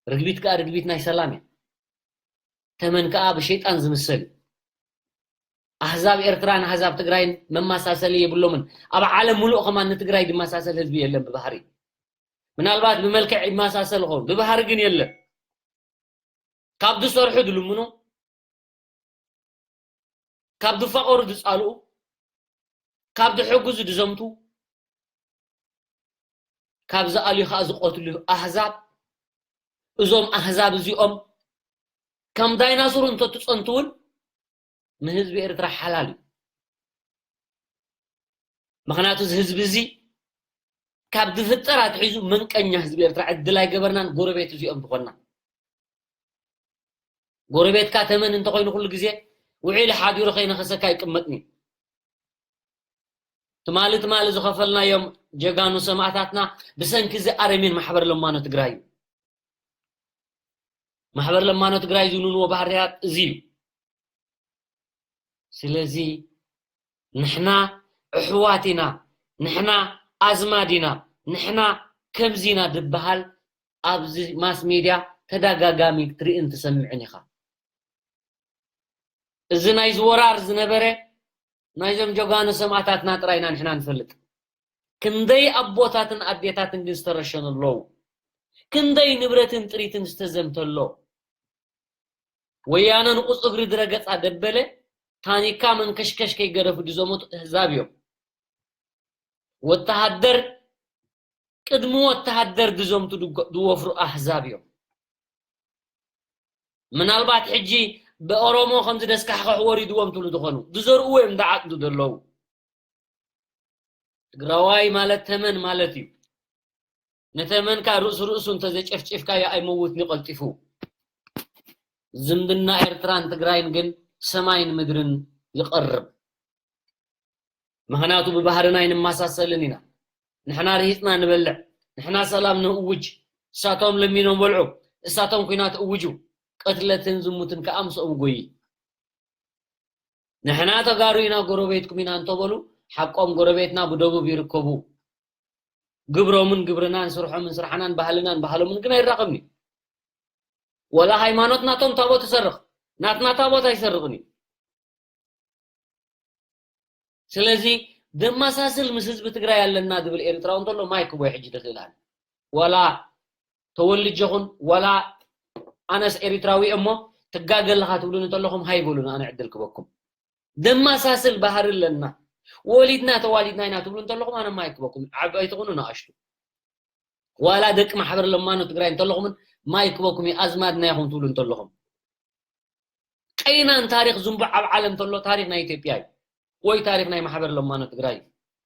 ርግቢት ከኣ ርግቢት ናይ ሰላም እያ። ተመን ከኣ ብሸይጣን ዝምሰል እዩ። ኣህዛብ ኤርትራን ኣህዛብ ትግራይን መመሳሰሊ የብሎምን። ኣብ ዓለም ሙሉእ ከማን ንትግራይ ዝመሳሰል ህዝቢ የለን ብባህሪ። ምናልባት ብመልክዕ ይመሳሰል ይኸውን፣ ብባህሪ ግን የለን። ካብ ዝሰርሑ ዝልምኑ፣ ካብ ዝፋቐሩ ዝጻልኡ፣ ካብ ዝሕግዙ ዝዘምቱ፣ ካብ ዝኣልዩ ከኣ ዝቐትሉ ኣህዛብ፣ እዞም ኣህዛብ እዚኦም ከም ዳይናሶር እንተትጸንቱ እውን ንህዝቢ ኤርትራ ሓላል እዩ። ምኽንያቱ እዚ ህዝቢ እዚ ካብ ዝፍጠር ኣትሒዙ መንቀኛ ህዝቢ ኤርትራ ዕድል ኣይገበርናን፣ ጎረቤት እዚኦም ዝኾንና። ጎረቤትካ ተመን እንተኾይኑ ኩሉ ግዜ ውዒሉ ሓዲሩ ከይነኸሰካ ኣይቅመጥን እዩ። ትማሊ ትማሊ ዝኸፈልናዮም ጀጋኑ ሰማእታትና ብሰንኪ እዚ ኣረሜን ማሕበር ለማኖ ትግራይ እዩ። ማሕበር ለማኖ ትግራይ ዝውንንዎ ባህርያት እዚ እዩ። ስለዚ ንሕና ኣሕዋት ኢና፣ ንሕና ኣዝማድ ኢና፣ ንሕና ከምዚ ኢና ዝበሃል ኣብዚ ማስ ሜድያ ተደጋጋሚ ክትርእን ትሰምዕን ኢኻ። እዚ ናይ ዝወራር ዝነበረ ናይዞም ጀጋኑ ሰማእታትና ጥራይ ኢና ንሕና ንፈልጥ። ክንደይ ኣቦታትን ኣዴታትን ግን ዝተረሸኑ ኣለዉ። ክንደይ ንብረትን ጥሪትን ዝተዘምተ ኣሎ። ወያነ ንቑፅ እግሪ ዝረገፃ ደበለ ታኒካ መንከሽከሽ ከይገደፉ ዝዘመቱ ኣህዛብ እዮም። ወተሃደር ቅድሚ ወተሃደር ዝዘምቱ ዝጎ-፣ ዝወፍሩ ኣህዛብ እዮም። ምናልባት ሕጂ ብኦሮሞ ከምዚ ደስካሕካሕ ወሪድዎም ትብሉ ዝኾኑ፣ ዝዘርእዎ እዮም ዝዓጽዱ ዘለዉ። ትግራዋይ ማለት ተመን ማለት እዩ። ንተመን ከኣ ርእሱ ርእሱ እንተዘጨፍጭፍካዮ ኣይመውትን እዩ ቀልጢፉ። ዝምድና ኤርትራን ትግራይን ግን ሰማይን ምድርን ይቐርብ። ምኽንያቱ ብባህርና ኣይንመሳሰልን ኢና። ንሕና ርሂጽና ንበልዕ፣ ንሕና ሰላም ንእውጅ፣ እሳቶም ለሚኖም በልዑ፣ እሳቶም ኲናት እውጁ፣ ቅትለትን ዝሙትን ከኣ ምስኦም ጎዪ። ንሕና ተጋሩ ኢና፣ ጎረቤትኩም ኢና እንተበሉ፣ ሓቆም፣ ጎረቤትና ብደቡብ ይርከቡ። ግብሮምን ግብርናን፣ ስርሖምን ስራሕናን፣ ባህልናን ባህሎምን ግን ኣይራኸብን እዩ። ወላ ሃይማኖት ናቶም ታቦት ይሰርቕ፣ ናትና ታቦት ኣይሰርቕን እዩ። ስለዚ ደማሳስል ምስ ህዝቢ ትግራይ ኣለና ዝብል ኤርትራዊ እንተሎ ማይክ ቦይ ሕጂ ደልላል። ዋላ ተወልጀኹን ዋላ ኣነስ ኤርትራዊ እሞ ትጋገ ኣለኻ ትብሉን እንተለኹም ሃይ በሉን፣ ኣነ ዕድል ክበኩም። ደማሳስል ባህሪ ኣለና፣ ወሊድና ተዋሊድና ኢና ትብሉ እንተለኹም ኣነ ማይክ ክበኩም። ዓበይቲ ኹኑ ንኣሽቱ፣ ዋላ ደቂ ማሕበር ለማኖ ትግራይ እንተለኹምን ማይክ ክበኩም እዩ፣ ኣዝማድና ኢኹም ትብሉ እንተለኹም። ቀይናን ታሪኽ ዝንቡዕ ኣብ ዓለም እንተሎ ታሪኽ ናይ ኢትዮጵያ እዩ፣ ወይ ታሪኽ ናይ ማሕበር ለማኖ ትግራይ እዩ።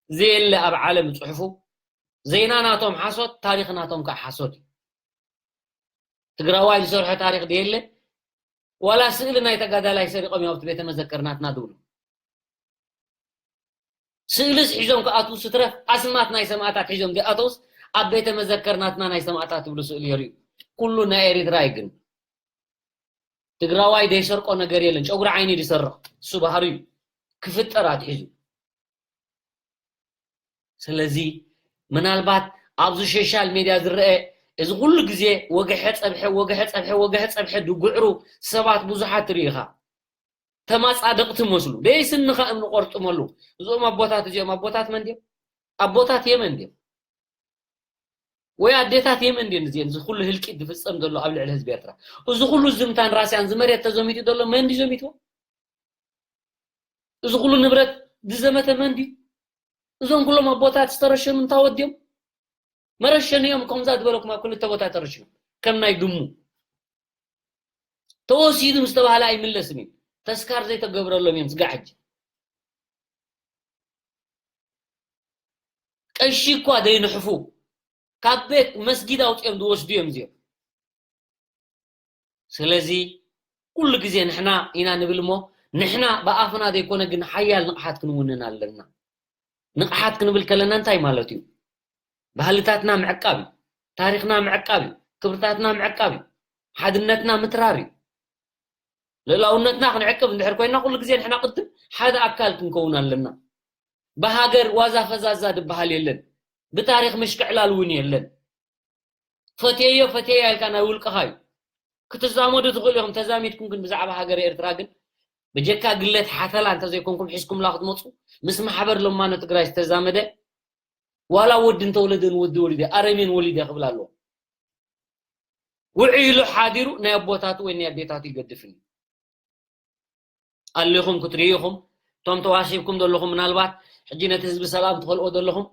ዘየለ ኣብ ዓለም ጽሑፉ፣ ዜና ናቶም ሓሶት፣ ታሪኽ ናቶም ከዓ ሓሶት እዩ። ትግራዋይ ዝሰርሖ ታሪኽ ደየለ፣ ዋላ ስእሊ ናይ ተጋዳላይ ሰሪቖም እዮም ኣብቲ ቤተ መዘክር ናትና ዝብሉ። ስእልስ ሒዞም ክኣትዉ ስትረፍ፣ ኣስማት ናይ ሰማእታት ሒዞም ዲኣተውስ ኣብ ቤተ መዘክር ናትና ናይ ሰማእታት ትብሉ ስእሊ የርእዩ። ኩሉ ናይ ኤርትራ እዩ ግን። ትግራዋይ ደይሰርቆ ነገር የለን። ጨጉሪ ዓይኒ ድሰርቕ እሱ ባህሪዩ ክፍጠር ኣትሒዙ። ስለዚ ምናልባት ኣብዚ ሶሻል ሜድያ ዝረአ እዚ ኩሉ ግዜ ወግሐ ጸብሐ፣ ወግሐ ጸብሐ፣ ወግሐ ጸብሐ ድጉዕሩ ሰባት ብዙሓት ትርኢ ኢኻ። ተማጻደቕቲ መስሉ። ደይ ስንኻ እምኒ ቆርጥመሉ። እዞም ኣቦታት እዚኦም ኣቦታት መን ድዮም? ኣቦታት የመን ድዮም? ወይ ኣዴታት የመን ድየን እዚአን? እዚ ኩሉ ህልቂት ዝፍጸም ዘሎ ኣብ ልዕሊ ህዝቢ ኤርትራ። እዚ ኩሉ ዝምታን ራስያን ዝመሬት ተዘሚቱ ዘሎ መን ድዩ ዘሚትዎ? እዚ ኩሉ ንብረት ዝዘመተ መን ድዩ? እዞም ኩሎም ኣቦታት ዝተረሸኑ እንታይ ወዲኦም? መረሸኑ እዮም፣ ከምዛ ዝበለኩም ኣብ ክልተ ቦታ ተረሽኑ። ከም ናይ ድሙ። ተወሲዱ ምስ ተባህለ ኣይምለስን እዩ። ተስካር ዘይተገብረሎም እዮም ስጋዕ ሕጂ። ቀሺ እኳ ዘይንሕፉ። ካብ ቤት መስጊድ ኣውፅኦም ዝወስዱ እዮም እዚኦም። ስለዚ ኩሉ ግዜ ንሕና ኢና ንብል እሞ፣ ንሕና ብኣፍና ዘይኮነ ግን ሓያል ንቕሓት ክንውንን ኣለና። ንቕሓት ክንብል ከለና እንታይ ማለት እዩ? ባህልታትና ምዕቃብ እዩ። ታሪኽና ምዕቃብ እዩ። ክብርታትና ምዕቃብ እዩ። ሓድነትና ምትራር እዩ። ልእላውነትና ክንዕቅብ እንድሕር ኮይና ኩሉ ግዜ ንሕና ቅድም ሓደ ኣካል ክንከውን ኣለና። ብሃገር ዋዛ ፈዛዛ ዝበሃል የለን። ብታሪኽ ምሽክዕላል እውን የለን። ፈትየዮ ፈትየያ ኢልካ ናይ ውልቅኻ እዩ። ክትዛመዱ ትኽእሉ ኢኹም። ተዛሚድኩም ግን ብዛዕባ ሃገረ ኤርትራ ግን ብጀካ ግለት ሓተላ እንተዘይኮንኩም ሒዝኩምላ ክትመፁ ምስ ማሕበር ለማኖ ትግራይ ዝተዛመደ ዋላ ወዲ እንተወለደ ንወዲ ወሊደ ኣረሜን ወሊደ ክብል ኣለዎ። ውዒሉ ሓዲሩ ናይ ኣቦታቱ ወይ ናይ ኣዴታቱ ይገድፍን እዩ። ኣሊኹም ክትርእዩ ኢኹም። እቶም ተዋሲብኩም ዘለኹም ምናልባት ሕጂ ነቲ ህዝቢ ሰላም ትኸልኦ ዘለኹም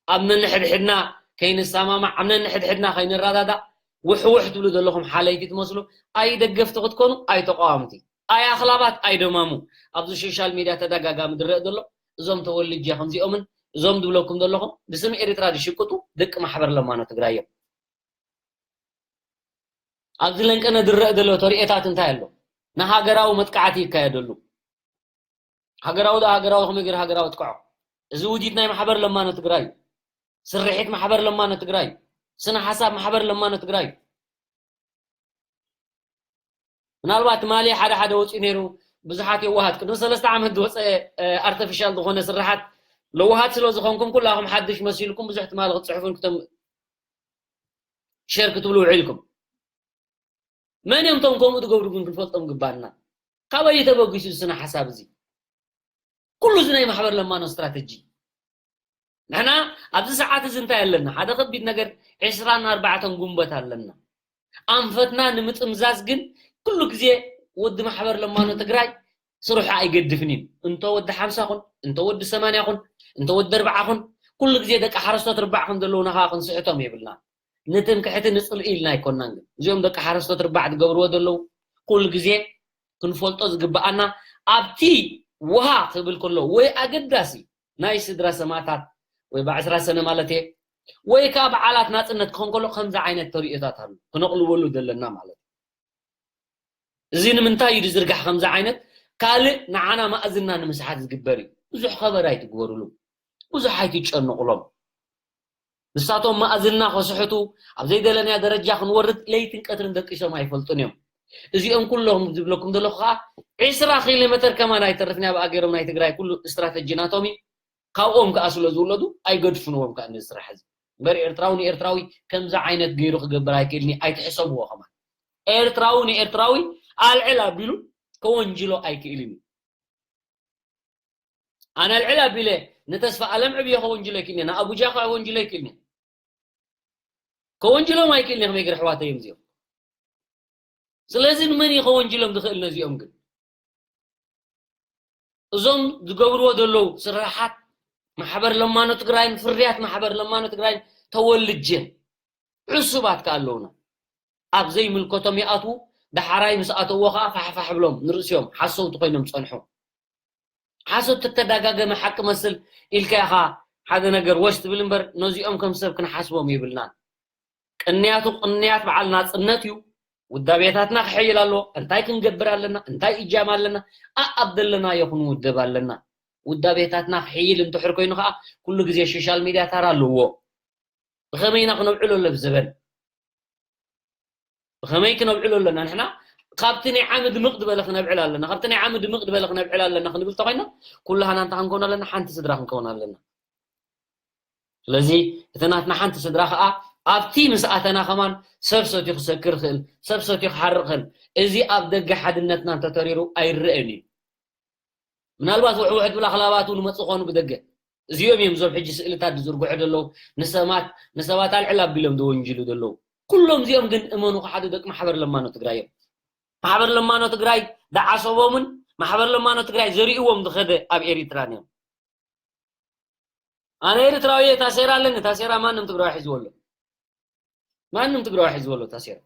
ኣብ ነንሕድሕድና ከይንሰማማዕ፣ ኣብ ነንሕድሕድና ከይንረዳዳእ ውሕውሕ ትብሉ ዘለኹም ሓለይቲ ትመስሉ። ኣይ ደገፍቲ ክትኮኑ፣ ኣይ ተቃወምቲ፣ ኣይ ኣኽላባት፣ ኣይ ደማሙ። ኣብዚ ሶሻል ሚድያ ተደጋጋሚ ዝረአ ዘሎ እዞም ተወልጄ ከምዚኦምን እዞም ዝብለኩም ዘለኹም ብስም ኤርትራ ዝሽቅጡ ደቂ ማሕበር ለማኖ ትግራይ እዮም። ኣብዚ ለንቀነ ዝረአ ዘሎ ተርእዮታት እንታይ ኣሎ? ንሃገራዊ መጥቃዕቲ ይካየደሉ። ሃገራዊ ዶ ሃገራዊ ከመይ ገይሩ ሃገራዊ ጥቅዖ? እዚ ውዲት ናይ ማሕበር ለማኖ ትግራይ እዩ። ስርሒት ማሕበር ለማኖ ትግራይ እዩ። ስነ ሓሳብ ማሕበር ለማኖ ትግራይ እዩ። ምናልባት ትማሊ ሓደ ሓደ ወፂኡ ነይሩ። ብዙሓት የዋሃት ቅድሚ ሰለስተ ዓመት ዝወፀ ኣርቲፊሻል ዝኾነ ስርሓት ለዋሃት ስለ ዝኾንኩም ኩላኹም ሓድሽ መሲልኩም ብዙሕ ትማሊ ክትፅሕፉን ክተም ሸር ክትብሉ ውዒልኩም። መን እዮም እቶም ከምኡ ትገብሩ ግን ክንፈልጦም ግባና። ካበይ ተበጊሱ ስነ ሓሳብ እዚ? ኩሉ እዚ ናይ ማሕበር ለማኖ ስትራተጂ። ንሕና ኣብዚ ሰዓት እዚ እንታይ ኣለና? ሓደ ከቢድ ነገር ዕስራን ኣርባዕተን ጉንበት ኣለና። ኣንፈትና ንምጥምዛዝ ግን ኩሉ ግዜ ወዲ ማሕበር ለማኖ ትግራይ ስርሑ ኣይገድፍን እዩ። እንተ ወዲ ሓምሳ ኹን፣ እንተ ወዲ ሰማንያ ኹን፣ እንተ ወዲ ኣርባዓ ኹን፣ ኩሉ ግዜ ደቂ ሓረስቶት ርባዕ ከም ዘለዉ ናኻ ክንስሕቶም የብልና። ንትምክሕቲ ንፅልኢ ኢልና ኣይኮናን። ግን እዚኦም ደቂ ሓረስቶት ርባዕ ዝገብርዎ ዘለዉ ኩሉ ግዜ ክንፈልጦ ዝግብኣና ኣብቲ ውሃ ክብል ከሎ ወይ ኣገዳሲ ናይ ስድራ ሰማእታት ወይ ብዓስራ ሰነ ማለት እየ ወይ ከዓ በዓላት ናፅነት ክኾን ከሎ ከምዚ ዓይነት ተርእዮታት ኣሎ ክነቕልበሉ ዘለና ማለት እዩ። እዚ ንምንታይ እዩ ዝዝርጋሕ ከምዚ ዓይነት ካልእ ንዓና ማእዝና ንምስሓት ዝግበር እዩ። ብዙሕ ከበር ኣይትግበሩሉ፣ ብዙሕ ኣይትጨንቑሎም። ንሳቶም ማእዝና ከስሕቱ ኣብ ዘይደለናዮ ደረጃ ክንወርድ ለይትን ቀትርን ደቂሶም ኣይፈልጡን እዮም። እዚኦም ኩሎም ዝብለኩም ዘለኹ ከዓ ዒስራ ኪሎ ሜትር ከማን ኣይተርፍን ኣብ ኣገሮም ናይ ትግራይ ኩሉ ስትራተጂ ናቶም እዩ። ካብኦም ከዓ ስለ ዝውለዱ ኣይገድፍንዎም ከዓ ነዚ ስራሕ እዚ እምበር ኤርትራዊ ንኤርትራዊ ከምዚ ዓይነት ገይሩ ክገብር ኣይክእልን እዩ ኣይትሕሰብዎ ከማን ኤርትራዊ ንኤርትራዊ ኣልዕል ኣቢሉ ከወንጅሎ ኣይክእልን እዩ ኣነ ኣልዕል ኣቢለ ንተስፋ ኣለም ዕብዮ ከወንጅሎ ይክእልኒ፣ ንኣቡጃ ከወንጅሎ ይክእልኒ። ከወንጅሎም ኣይክእልኒ ከመይ ገይረ ኣሕዋተይ እዮም እዚኦም። ስለዚ ንመን እዩ ከወንጅሎም ዝኽእል ነዚኦም ግን? እዞም ዝገብርዎ ዘለዉ ስራሓት ማሕበር ለማኖ ትግራይን ፍርያት ማሕበር ለማኖ ትግራይን ተወልጀ ዕሱባት ከኣ ኣለዉና። ኣብ ዘይምልከቶም ይኣትዉ፣ ዳሕራይ ምስ ኣተዎ ከኣ ፋሕፋሕ ብሎም ንርእሲኦም ሓሰውቲ ኮይኖም ጸንሑ። ሓሶት ተተዳጋገመ ሓቂ መስል ኢልካ ኢኻ ሓደ ነገር ወሽ ትብል እምበር ነዚኦም ከም ሰብ ክንሓስቦም ይብልናን። ቅንያቱ ቅንያት በዓል ናጽነት እዩ። ውዳቤታትና ክሕይል ኣለዎ። እንታይ ክንገብር ኣለና? እንታይ እጃም ኣለና? ኣኣብ ዘለናዮ ክንውደብ ኣለና። ውዳቤታትና ክሕይል እንድሕር ኮይኑ ከኣ ኩሉ ግዜ ሶሻል ሚድያ ታራ ኣለዎ። ብኸመይ ኢና ክነብዕሎ ለብ ዘበን? ብኸመይ ክነብዕሎ ኣለና? ንሕና ካብቲ ናይ ዓሚ ድምቕ ዝበለ ክነብዕል ኣለና። ካብቲ ናይ ዓሚ ድምቕ ዝበለ ክነብዕል ኣለና ክንብል ተኾይና ኩላህና እንታይ ክንከውን ኣለና? ሓንቲ ስድራ ክንከውን ኣለና። ስለዚ እቲ ናትና ሓንቲ ስድራ ከኣ ኣብቲ ምስ ኣተና ከማን ሰብ ሰትዩ ክሰክር ይኽእል፣ ሰብ ሰትዩ ክሓርቕ ይኽእል። እዚ ኣብ ደገ ሓድነትና እንተተሪሩ ኣይረኣን እዩ። ምናልባት ውሕውሕት ብላ ክላባት እውን መጽእ ኾኑ ብደገ። እዚኦም እዮም እዞም ሕጂ ስእልታት ዝዝርግሑ ዘለዉ። ንሰማት-፣ ንሰባት ኣልዕል ኣቢሎም ዝወንጅሉ ዘለዉ። ኩሎም እዚኦም ግን እመኑ ክሓዱ ደቂ ማሕበር ለማኖ ትግራይ እዮም። ማሕበር ለማኖ ትግራይ ደዓሰቦምን ማሕበር ለማኖ ትግራይ ዘሪእዎም ዝኸደ ኣብ ኤሪትራን እዮም። ኣነ ኤርትራዊ እየ፣ ታሴራ ኣለኒ። ታሴራ ማንም ትግራዊ ሒዝዎ ኣሎ። ማንም ትግራዊ ሒዝዎ ኣሎ ታሴራ።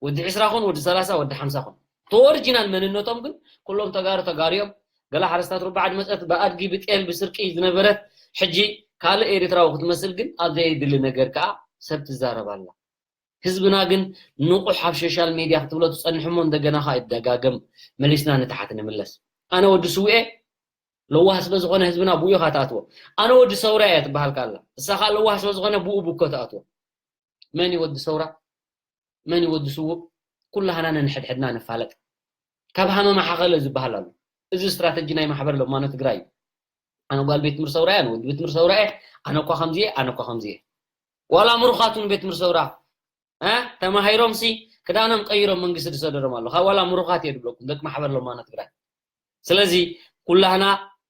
ወዲ ዕስራ ኹን፣ ወዲ ሰላሳ፣ ወዲ ሓምሳ ኹን። እቲ ኦሪጂናል መንነቶም ግን ኩሎም ተጋሩ ተጋሩ እዮም። ገለ ሓረስታት ሩባ ዓዲ መጸት ብኣድጊ ብጤል ብስርቂ ዝነበረት ሕጂ ካልእ ኤርትራዊ ክትመስል ግን ኣብ ዘየድሊ ነገር ከኣ ሰብ ትዛረብ ኣላ። ህዝብና ግን ንቑሕ ኣብ ሶሻል ሜድያ ክትብሎ ትጸንሕ እሞ እንደገና ከኣ ይደጋገም መሊስና ንታሕቲ ንምለስ። ኣነ ወዲ ስውኤ ለዋህ ስለ ዝኾነ ህዝብና ብኡ ኢኻ ትኣትዎ። ኣነ ወዲ ሰውራ እየ ትበሃል ካላ እሳ ከኣ ለዋህ ስለ ዝኾነ ብኡ ብኮ ትኣትዎ። መን እዩ ወዲ ሰውራ? መን እዩ ወዲ ስዉእ? ኩላህና ነንሕድሕድና ንፋለጥ። ካብ ሃመማ ሓኸለ ዝበሃል ኣሎ። እዚ ስትራተጂ ናይ ማሕበር ለማኖ ትግራይ እዩ። ኣነ ጓል ቤት ትምህርቲ ሰውራ እየ፣ ኣነ ወዲ ቤት ትምህርቲ ሰውራ እየ፣ ኣነ እኳ ከምዚ እየ፣ ኣነ እኳ ከምዚ እየ። ዋላ ምሩኻት እውን ቤት ትምህርቲ ሰውራ እ ተማሂሮም ሲ ክዳኖም ቀይሮም መንግስቲ ዝሰደዶም ኣሎ። ካብ ዋላ ምሩኻት እየ ዝብለኩም ደቂ ማሕበር ለማኖ ትግራይ። ስለዚ ኩላህና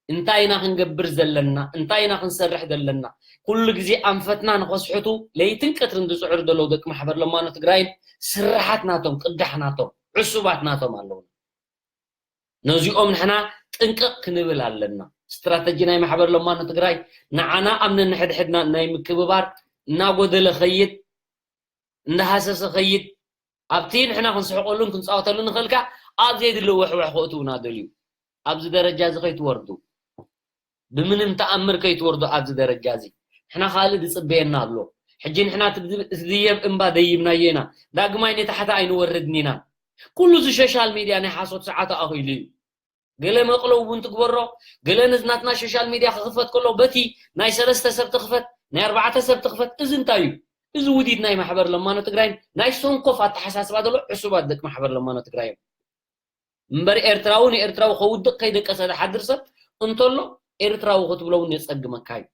እንታይ ኢና ክንገብር ዘለና፣ እንታይ ኢና ክንሰርሕ ዘለና? ኩሉ ግዜ ኣንፈትና ንኸስሕቱ ለይትን ቀትርን ዝፅዕሩ ዘለዉ ደቂ ማሕበር ለማኖ ትግራይን ስርሓት ናቶም፣ ቅዳሕ ናቶም፣ ዕሱባት ናቶም ኣለዉ። ነዚኦም ንሕና ጥንቅቕ ክንብል ኣለና። ስትራተጂ ናይ ማሕበር ለማኖ ትግራይ ንዓና ኣብ ነንሕድሕድና ናይ ምክብባር እናጎደለ ኸይድ፣ እንዳሃሰሰ ኸይድ፣ ኣብቲ ንሕና ክንስሕቀሉን ክንፃወተሉ ንኽእል ከኣ ኣብ ዘይድለ ውሕውሕ ከእትውና ደልዩ። ኣብዚ ደረጃ እዚ ከይትወርዱ፣ ብምንም ተኣምር ከይትወርዱ ኣብዚ ደረጃ እዚ። ንሕና ካልእ ዝፅበየና ኣሎ። ሕጂ ንሕና እቲ ዝድየብ እምባ ደይብናዮ ኢና። ዳግማይ ንታሕቲ ኣይንወርድን ኢና። ኩሉ እዚ ሶሻል ሚድያ ናይ ሓሶት ሰዓቱ ኣኺሉ እዩ። ገለ መቕለዊ እውን ትግበሮ፣ ገለ ነዚ ናትና ሶሻል ሚድያ ክኽፈት ከሎ በቲ ናይ ሰለስተ ሰብ ትኽፈት፣ ናይ ኣርባዕተ ሰብ ትኽፈት፣ እዚ እንታይ እዩ? እዚ ውዲት ናይ ማሕበር ለማኖ ትግራይን ናይ ሰንኮፍ ኣተሓሳስባ ዘሎ ዕሱባት ደቂ ማሕበር ለማኖ ትግራይ እዮም። እምበር ኤርትራዊ ንኤርትራዊ ከውድቕ ከይደቀሰ ዝሓድር ሰብ እንተሎ ኤርትራዊ ክትብሎ እውን የጸግመካ እዩ።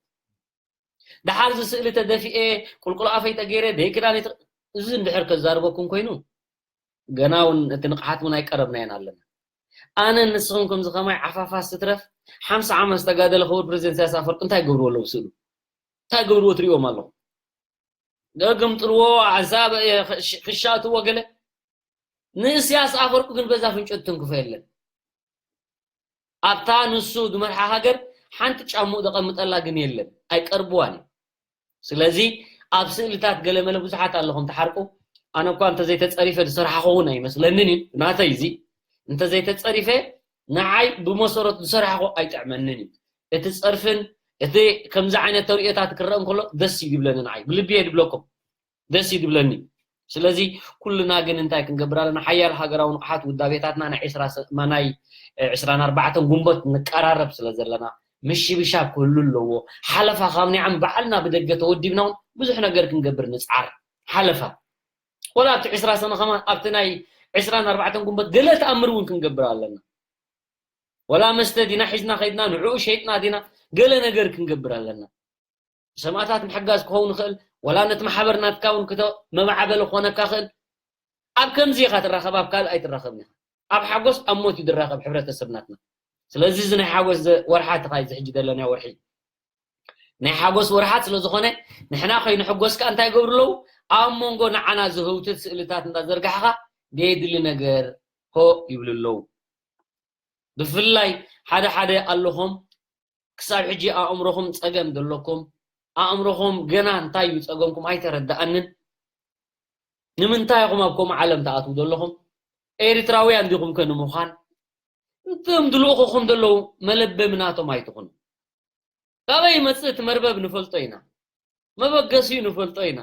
ደሓር እዚ ስእሊ ተደፊኤ፣ ቁልቁል ኣፈይ ተገይረ፣ ደይ ክዳን የተ-፣ እዚ እንድሕር ከዛርበኩም ኮይኑ፣ ገና እውን እቲ ንቕሓት እውን ኣይቀረብናዮን ኣለና። ኣነ ንስኹም ከምዚ ከማይ ዓፋፋስ ትትረፍ፣ ሓምሳ ዓመት ዝተጋደለ ክቡር ፕሬዚደንት ኢሳያስ ኣፈወርቂ እንታይ ገብርዎ ኣለዉ ስእሉ? እንታይ ገብርዎ ትሪእዎም ኣለኹም? ገግምጥልዎ፣ ሓንሳብ፣ እ፣ ክሽ-፣ ክሻትዎ ገለ። ንእስያስ ኣፈወርቂ ግን በዛ ፍንጨት ትንክፎ የለን። ኣብታ ንሱ ዝመርሓ ሃገር ሓንቲ ጫምኡ ዘቐምጠላ ግን የለን። ኣይቀርብዋን እዩ። ስለዚ ኣብ ስእልታት ገለመለ ብዙሓት ኣለኹም ትሓርቁ። ኣነ እኳ እንተዘይተጸሪፈ ዝሰራሕኹ እውን ኣይመስለንን እዩ። ናተይ እዚ እንተዘይተጸሪፈ ንዓይ ብመሰረቱ ዝሰራሕኹ ኣይጥዕመንን እዩ። እቲ ጸርፍን እቲ ከምዚ ዓይነት ተርእዮታት ክረአ እንከሎ ደስ እዩ ዝብለኒ ንዓይ። ብልቢ እየ ዝብለኩም። ደስ እዩ ዝብለኒ። ስለዚ ኩልና ግን እንታይ ክንገብር ኣለና? ሓያል ሃገራዊ ንቕሓት ውዳቤታትና ናይ ዕስራ ሰ-፣ ማ ናይ ዕስራን ኣርባዕተን ጉንበት ንቀራረብ ስለ ዘለና ምሽብሻብ ክህሉ ኣለዎ። ሓለፋ ካብ ናይ ዓም በዓልና ብደገ ተወዲብና እውን ብዙሕ ነገር ክንገብር ንጽዓር። ሓለፋ። ወላ ኣብቲ ዕስራ ሰነ ከማን ኣብቲ ናይ ዕስራን ኣርባዕተን ጉንበት ገለ ተኣምር እውን ክንገብር ኣለና። ወላ መስተ ዲና ሒዝና ከይድና ንዕኡ ሸይጥና ዲና ገለ ነገር ክንገብር ኣለና። ሰማእታት ምሕጋዝ ክኸውን ይኽእል፣ ወላ ነቲ ማሕበር ናትካ እውን ክተ-፣ መማዕበሊ ክኾነካ ይኽእል። ኣብ ከምዚ ኢኻ ትራኸብ፣ ኣብ ካልእ ኣይትራኸብን ኢኻ። ኣብ ሓጎስ ኣብ ሞት እዩ ዝራኸብ ሕብረተሰብ ናትና። ስለዚ እዚ ናይ ሓጎስ ዘ- ወርሓት ኸዓ እዚ ሕጂ ዘለና ወርሒ ናይ ሓጎስ ወርሓት ስለ ዝኾነ ንሕና ከይንሕጎስ ከኣ እንታይ ይገብሩ ኣለዉ? ኣብ መንጎ ንዓና ዝህውትት ስእልታት እንዳዘርጋሕኻ ዘየድሊ ነገር ሆ ይብሉ ኣለዉ። ብፍላይ ሓደ ሓደ ኣለኹም ክሳብ ሕጂ ኣእምሮኹም ጸገም ዘለኩም፣ ኣእምሮኹም ገና እንታይ እዩ ጸገምኩም ኣይተረድኣንን። ንምንታይ ኢኹም ኣብ ከምኡ ዓለም ትኣትዉ ዘለኹም? ኤርትራውያን ዲኹም ከ ንምዃን? እንቶም ድልኡኹኹም ዘለዉ መለበሚ ናቶም ኣይትኹኑ። ካበይ ይመጽእ እቲ መርበብ ንፈልጦ ኢና። መበገሲኡ ንፈልጦ ኢና።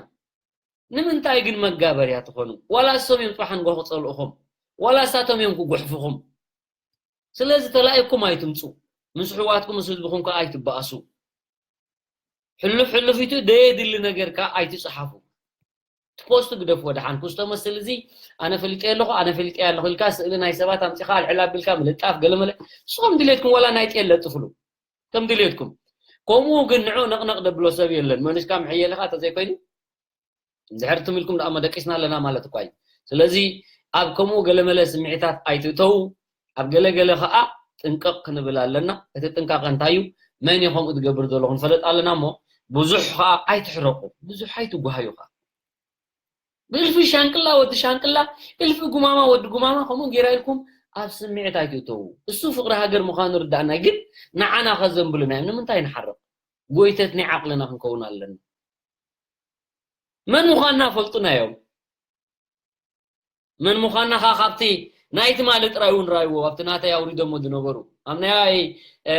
ንምንታይ ግን መጋበርያ ትኾኑ? ዋላ እሶም እዮም ጽባሕ ንግሆ ክጸልኡኹም። ዋላ እሳቶም እዮም ክጉሕፉኹም። ስለዚ ተላኢኩም ኣይትምጹ። ምስ ኣሕዋትኩም ምስ ህዝብኹም ከኣ ኣይትበኣሱ። ሕሉፍ ሕሉፍ ኢቱ ዘየድሊ ነገር ከኣ ኣይትጽሓፉ። እቲ ፖስት ግደፍዎ ደሓን። ክስቶ መስል እዚ ኣነ ፈሊጠ ኣለኹ፣ ኣነ ፈሊጠ ኣለኹ ኢልካ ስእሊ ናይ ሰባት ኣምጺኻ ኣልዕል ኣቢልካ ምልጣፍ ገለመለ። ንስኹም ድሌትኩም ዋላ ናይ ጤል ለጥፍሉ። ከም ድሌትኩም። ከምኡ ግን ንዑ ነቕነቕ ደብሎ ሰብ የለን። መኑሽካ ምሕየልኻ ተዘይኮይኑ እንድሕር ትም ኢልኩም ደኣ መደቂስና ኣለና ማለት እኳ እዩ። ስለዚ ኣብ ከምኡ ገለመለ ስምዒታት ኣይትእተዉ። ኣብ ገለገለ ኸኣ ጥንቅቕ ክንብል ኣለና። እቲ ጥንቃቐ እንታይ እዩ? መን እዩ ከምኡ ዝገብር ዘሎ ክንፈልጥ ኣለና እሞ ብዙሕ ኸኣ ኣይትሕረቑ። ብዙሕ ኣይትጓሃዩ ኸኣ። ብእልፊ ሻንቅላ ወዲ ሻንቅላ፣ እልፊ ጉማማ ወዲ ጉማማ ከምኡ ጌራ ኢልኩም ኣብ ስምዒት ኣይትእተዉ። እሱ ፍቕሪ ሃገር ምዃኑ ርዳእና፣ ግን ንዓና ከዘንብሉና እዮም። ንምንታይ ንሓርቕ? ጎይተት ናይ ዓቕልና ክንከውን ኣለና። መን ምዃንና ፈልጡና እዮም። መን ምዃንና ኸዓ ካብቲ ናይ ትማሊ ጥራይ እውን ረኣይዎ፣ ኣብቲ ናተይ ኣውሪዶሞ ዝነበሩ፣ ኣብ ናይ፣ እ፣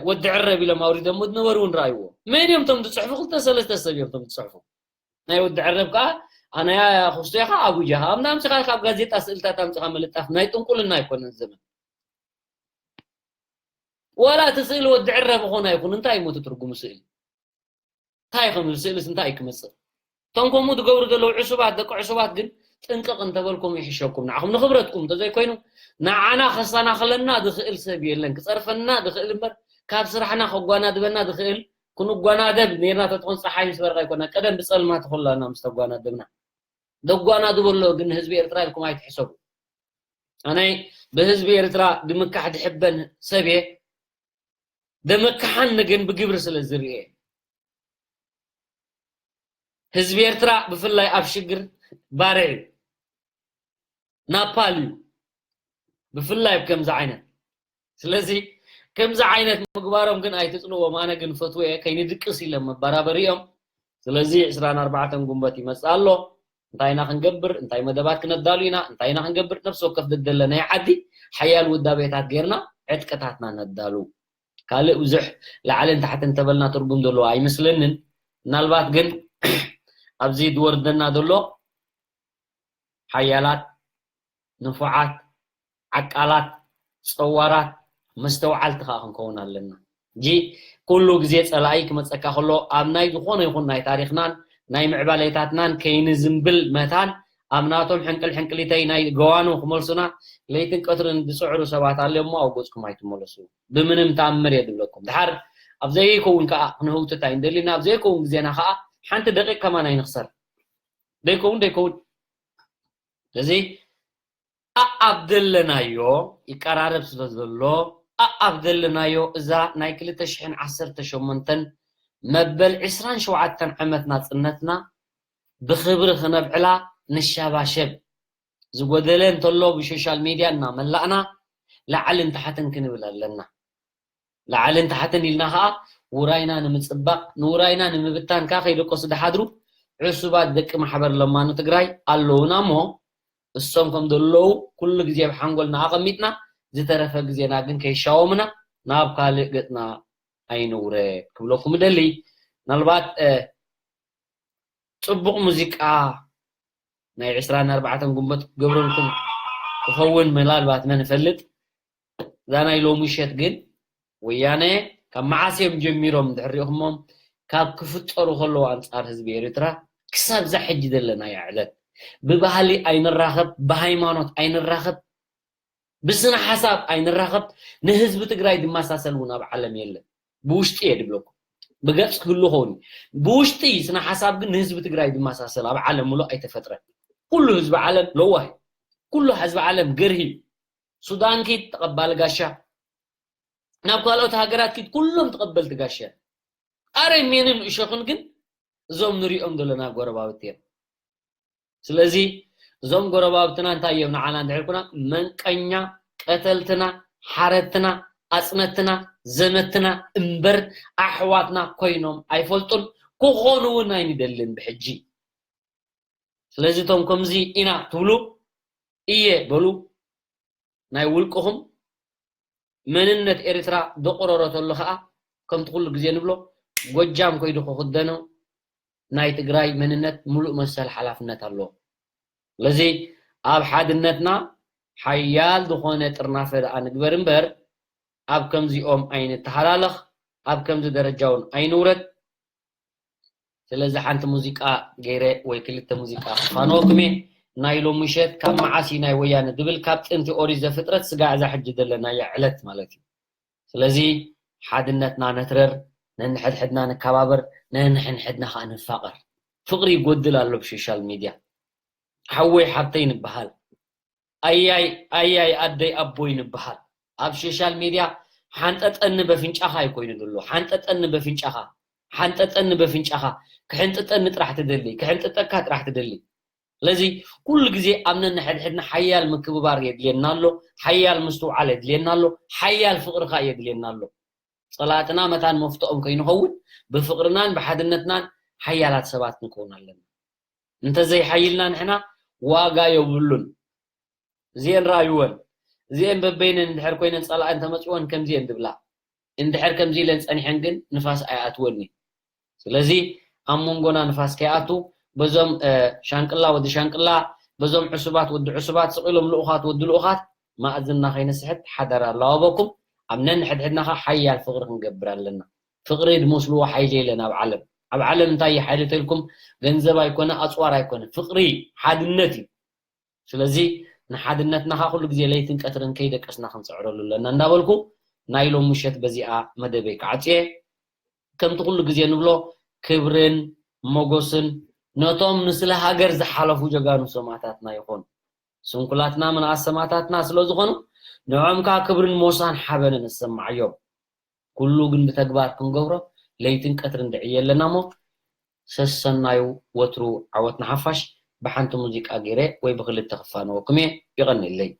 ወዲ ዕረብ ኢሎም ኣውሪዶሞ ዝነበሩ እውን ረኣይዎ። መን እዮም እቶም ዝጽሕፉ? ክልተ ሰለስተ ሰብ እዮም እቶም ዝጽሕፉ። ናይ ወዲ ዕረብ ከኣ ኣነያ ክስቶ ኢኻ ኣጉጃኻ። ኣብ ናምስኻ ካብ ጋዜጣ ስእልታት ኣምጽኻ ምልጣፍ ናይ ጥንቁልና ኣይኮነን ዘመን። ዋላ እቲ ስእሊ ወዲ ዕረብ ኾነ ኣይኹን እንታይ እዩ ሞቱ ትርጉሙ ስእሊ? እንታይ ከም ስእልስ እንታይ እዩ ክመጽእ? እቶም ከምኡ ዝገብሩ ዘለዉ ዕሱባት፣ ደቂ ዕሱባት ግን ጥንቅቕ እንተበልኩም ይሕሸኩም። ንዓኹም ንኽብረትኩም እንተዘይኮይኑ ንዓና ከሰናኽለና ዝኽእል ሰብ የለን። ክጸርፈና ዝኽእል እምበር ካብ ስራሕና ከጓናድበና ዝኽእል ክንጓናደብ ኔርና ተትኾን ጸሓይ ምስ በረቐ ኣይኮና ቀደም ብጸልማት ኾላና ምስ ተጓናደብና። ደጓናድቦ ኣሎ ግን ንህዝቢ ኤርትራ ኢልኩም ኣይትሕሰቡ። ኣነ ብህዝቢ ኤርትራ ድምካሕ ድሕበን ሰብ እየ። ደመካሓኒ ግን ብግብሪ ስለ ዝርኤ ህዝቢ ኤርትራ ብፍላይ ኣብ ሽግር ባርዕ እዩ። ናፓል እዩ። ብፍላይ ኣብ ከምዚ ዓይነት። ስለዚ ከምዚ ዓይነት ምግባሮም ግን ኣይትጽልዎም። ኣነ ግን ፈትወ እየ፣ ከይንድቅስ ኢለ መባራበሪ እዮም። ስለዚ ዕስራን ኣርባዕተን ጉንበት ይመጽእ ኣሎ። እንታይ ኢና ክንገብር? እንታይ መደባት ክነዳሉ ኢና? እንታይ ኢና ክንገብር? ነፍሲ ወከፍ ደደለ ናይ ዓዲ ሓያል ውዳቤታት ጌርና ዕጥቅታትና ነዳሉ። ካልእ ብዙሕ ላዕልን ታሕትን ተበልና ትርጉም ዘለዎ ኣይመስለንን። ምናልባት ግን ኣብዚ ዝወርደና ዘሎ ሓያላት፣ ንፉዓት፣ ዓቃላት፣ ጸዋራት፣ መስተውዓልቲ ከኣ ክንከውን ኣለና። እንጂ ኩሉ ግዜ ጸላኢ ክመጸካ ከሎ ኣብ ናይ ዝኾነ ይኹን ናይ ታሪኽናን ናይ ምዕባሌታትናን ከይንዝንብል መታን ኣብ ናቶም ሕንቅል ሕንቅሊተይ ናይ ገዋኑ ክመልሱና ለይትን ቀትርን ዝጽዕሩ ሰባት ኣለዮም እሞ ኣብ ገጽኩም ኣይትመለሱ። ብምንም ተኣምር እየ ዝብለኩም። ድሓር ኣብ ዘይከውን ከኣ ክንህውትት ኣይንደልን ኢና። ኣብ ዘይከውን ግዜና ከኣ ሓንቲ ደቂቕ ከማን ኣይንኽሰር። ደይከውን ደይከውን። ስለዚ ኣኣብ ዘለናዮ ይቀራረብ ስለ ዘሎ ኣኣብ ዘለናዮ እዛ ናይ ክልተ ሽሕን ዓሰርተ ሸሞንተን መበል ዕስራን ሸውዓተን ዓመት ናጽነትና ብኽብሪ ክነብዕላ ንሻባሸብ። ዝጎደለ እንተሎ ብሶሻል ሜድያ እናመላእና ላዕልን ታሕትን ክንብል ኣለና። ላዕልን ታሕትን ኢልና ኸዓ ውራይና ንምጽባቕ ንውራይና ንምብታን ከኣ ከይደቀሱ ዝሓድሩ ዕሱባት ደቂ ማሕበር ለማኑ ትግራይ ኣለዉና እሞ እሶም ከም ዘለዉ ኩሉ ግዜ ኣብ ሓንጎልና ኣቐሚጥና ዝተረፈ ግዜና ግን ከይሻወምና ናብ ካልእ ገጽና ኣይንውረ ክብለኩም እደሊ። ምናልባት ጽቡቕ ሙዚቃ ናይ ዕስራን ኣርባዕተን ጉንበት ክገብረልኩም ክኸውን ምናልባት መን ይፈልጥ። እዛ ናይ ሎሚ ምሸት ግን ወያነ ካብ መዓስ እዮም ጀሚሮም እንድሕር ሪእኹሞም ካብ ክፍጠሩ ከለዉ ኣንጻር ህዝቢ ኤርትራ ክሳብ እዛ ሕጂ ዘለናያ ዕለት ብባህሊ ኣይንራኸብ፣ ብሃይማኖት ኣይንራኸብ፣ ብስነ ሓሳብ ኣይንራኸብ፣ ንህዝቢ ትግራይ ዝመሳሰል እውን ኣብ ዓለም የለን። ብውሽጢ እየ ድብለኩም። ብገጽ ክህሉ ኸውን እዩ። ብውሽጢ ስነ ሓሳብ ግን ንህዝቢ ትግራይ ዝመሳሰል ኣብ ዓለም ምሉእ ኣይተፈጥረን። ኩሉ ህዝቢ ዓለም ለዋህ እዩ። ኩሉ ህዝቢ ዓለም ገርሂ እዩ። ሱዳን ኪድ ተቐባሊ ጋሻ፣ ናብ ካልኦት ሃገራት ኪድ ኩሎም ተቐበልቲ ጋሻ። ኣረሜንን እሾኽን ግን እዞም ንሪኦም ዘለና ጎረባብቲ እዮም። ስለዚ እዞም ጎረባብትና እንታይ እዮም ንዓና እንድሕር ኩና መንቀኛ፣ ቀተልትና፣ ሓረትና፣ ኣጽነትና፣ ዘመትና እምበር ኣሕዋትና ኮይኖም ኣይፈልጡን፣ ክኾኑ እውን ኣይንደልን ብሕጂ። ስለዚ እቶም ከምዚ ኢና ትብሉ እየ በሉ፣ ናይ ውልቅኹም መንነት ኤርትራ ደቆረሮ ተሎ ኸኣ ከምቲ ኩሉ ግዜ ንብሎ ጎጃም ከይዱ ክኽደኖ ናይ ትግራይ መንነት ሙሉእ መሰል ሓላፍነት ኣለዎ። ስለዚ ኣብ ሓድነትና ሓያል ዝኾነ ጥርናፈ ደኣ ንግበር እምበር ኣብ ከምዚኦም ኣይንተሃላለኽ፣ ኣብ ከምዚ ደረጃ እውን ኣይንውረድ። ስለዚ ሓንቲ ሙዚቃ ገይረ ወይ ክልተ ሙዚቃ ክፋነወኩም እየ። ናይ ሎሚ ምሸት ካብ መዓስ እዩ ናይ ወያነ ድብል ካብ ጥንቲ ኦሪት ዘፍጥረት ስጋዕ እዛ ሕጂ ዘለናያ ዕለት ማለት እዩ። ስለዚ ሓድነትና ነትረር፣ ነንሕድሕድና ንከባበር፣ ነንሕድሕድና ከዓ ንፋቐር። ፍቕሪ ይጎድል ኣሎ ብሶሻል ሚድያ። ሓወይ ሓብተይ ንበሃል። ኣያይ ኣያይ ኣደይ ኣቦይ ንበሃል። ኣብ ሶሻል ሚድያ ሓንጠጠኒ በፍንጫኻ ኣይኮይኑ ዘሎ። ሓንጠጠኒ በፍንጫኻ፣ ሓንጠጠኒ በፍንጫኻ። ክሕንጥጠኒ ጥራሕ ትደሊ፣ ክሕንጥጠካ ጥራሕ ትደሊ። ስለዚ ኩሉ ግዜ ኣብ ነንሕድሕድና ሓያል ምክብባር የድልየና ኣሎ፣ ሓያል ምስትውዓል የድልየና ኣሎ፣ ሓያል ፍቕርኻ የድልየና ኣሎ። ጸላእትና መታን መፍትኦም ከይንኸውን ብፍቕርናን ብሓድነትናን ሓያላት ሰባት ክንከውን ኣለና። እንተዘይሓይልና ንሕና ዋጋ የብሉን። እዚኤን ረኣይወን። እዚኤን በበይነን እንድሕር ኮይነን ጸላኢ እንተመጺወን ከምዚኤን ድብላ። እንድሕር ከምዚ ኢለን ጸኒሐን ግን ንፋስ ኣይኣትወን እዩ። ስለዚ ኣብ መንጎና ንፋስ ከይኣቱ በዞም እ፣ ሻንቅላ ወዲ ሻንቅላ በዞም ዕሱባት ወዲ ዕሱባት ስቕ ኢሎም ልኡኻት ወዲ ልኡኻት ማእዝንና ከይንስሕት ሓደራ ኣለዋበኩም። ኣብ ነንሕድሕድና ኸዓ ሓያል ፍቕሪ ክንገብር ኣለና። ፍቕሪ ድመስልዎ ሓይሊ የለን ኣብ ዓለም። ኣብ ዓለም እንታይ እዩ ሓይሊ ተልኩም? ገንዘብ ኣይኮነ፣ ኣጽዋር ኣይኮነ፣ ፍቕሪ፣ ሓድነት እዩ። ስለዚ ንሓድነትና ኸዓ ኩሉ ግዜ ለይትን ቀትርን ከይደቀስና ክንጽዕረሉ ኣለና እንዳበልኩ ናይ ሎም ምሸት በዚኣ መደበይ ክዓጽየ። ከምቲ ኩሉ ግዜ ንብሎ ክብርን ሞጎስን ነቶም ንስለ ሃገር ዝሓለፉ ጀጋኑ ሰማእታትና ይኾኑ። ስንኩላትና ምንኣስ ሰማእታትና ስለ ዝኾኑ ንዖም ከዓ ክብርን ሞሳን ሓበንን እሰማዓዮም። ኩሉ ግን ብተግባር ክንገብሮ ለይትን ቀትርን ድዕየ ኣለና እሞ ሰሰናዩ ወትሩ ዓወት ንሓፋሽ። ብሓንቲ ሙዚቃ ገይረ ወይ ብክልተ ክፋነወኩም እየ። ይቐንየለይ።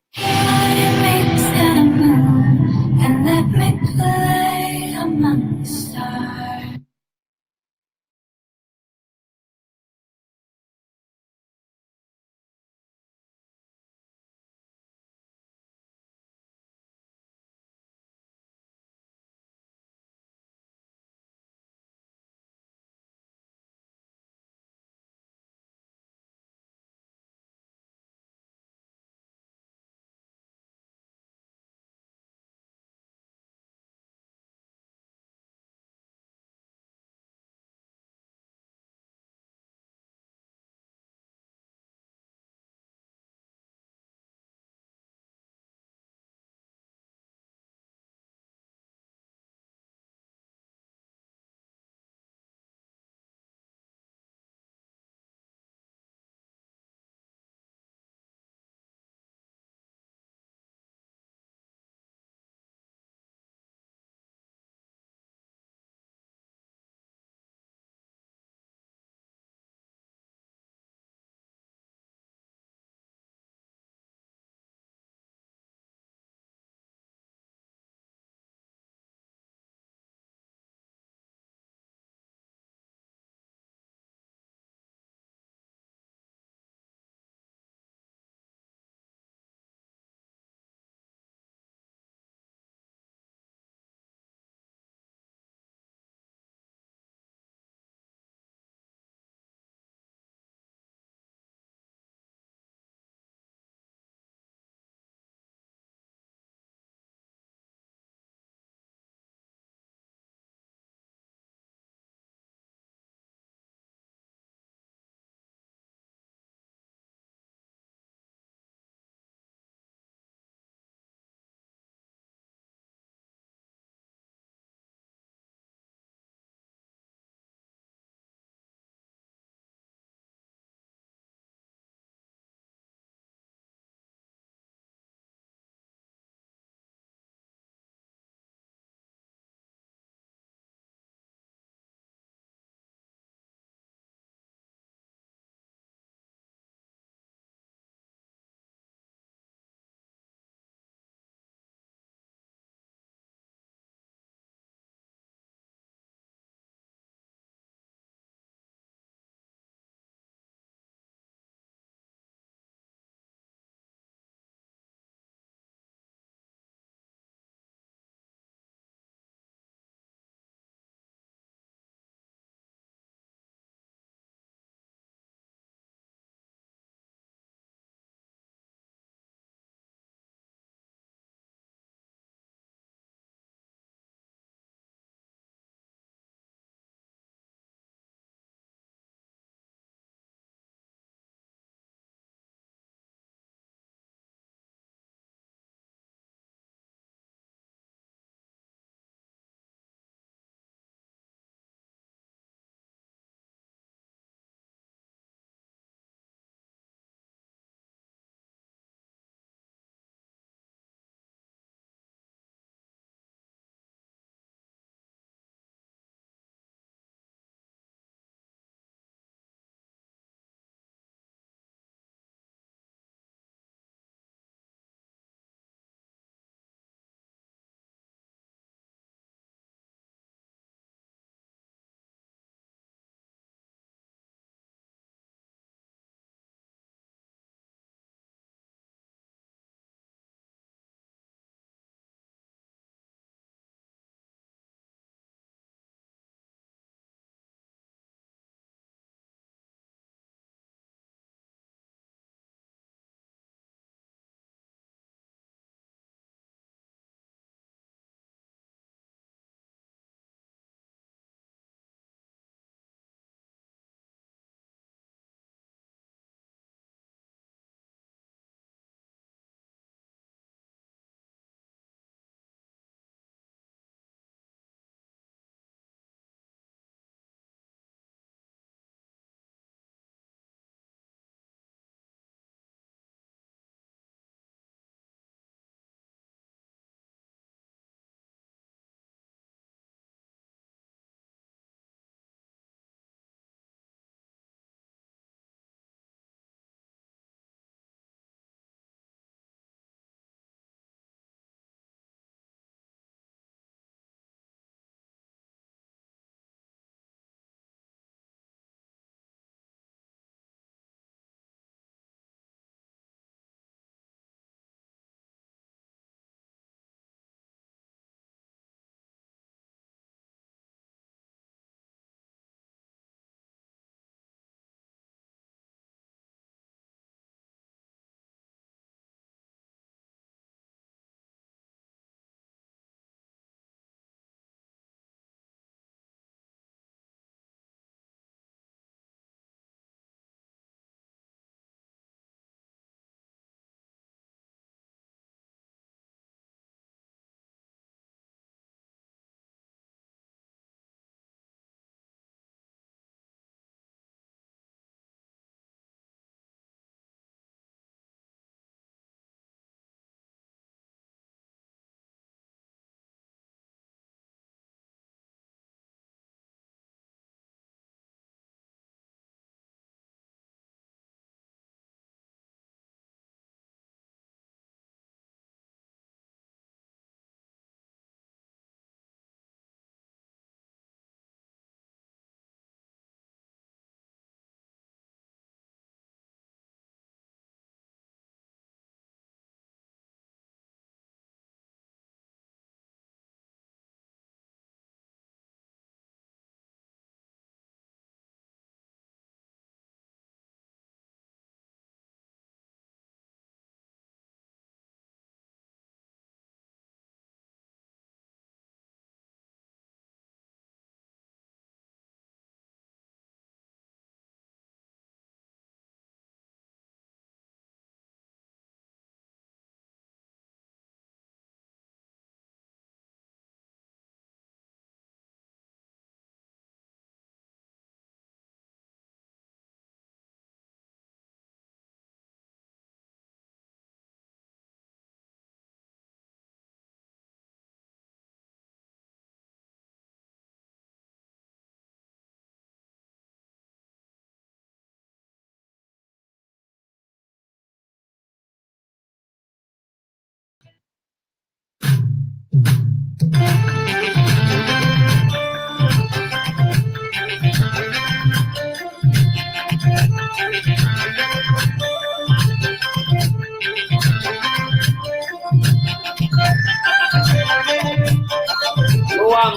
ልዋም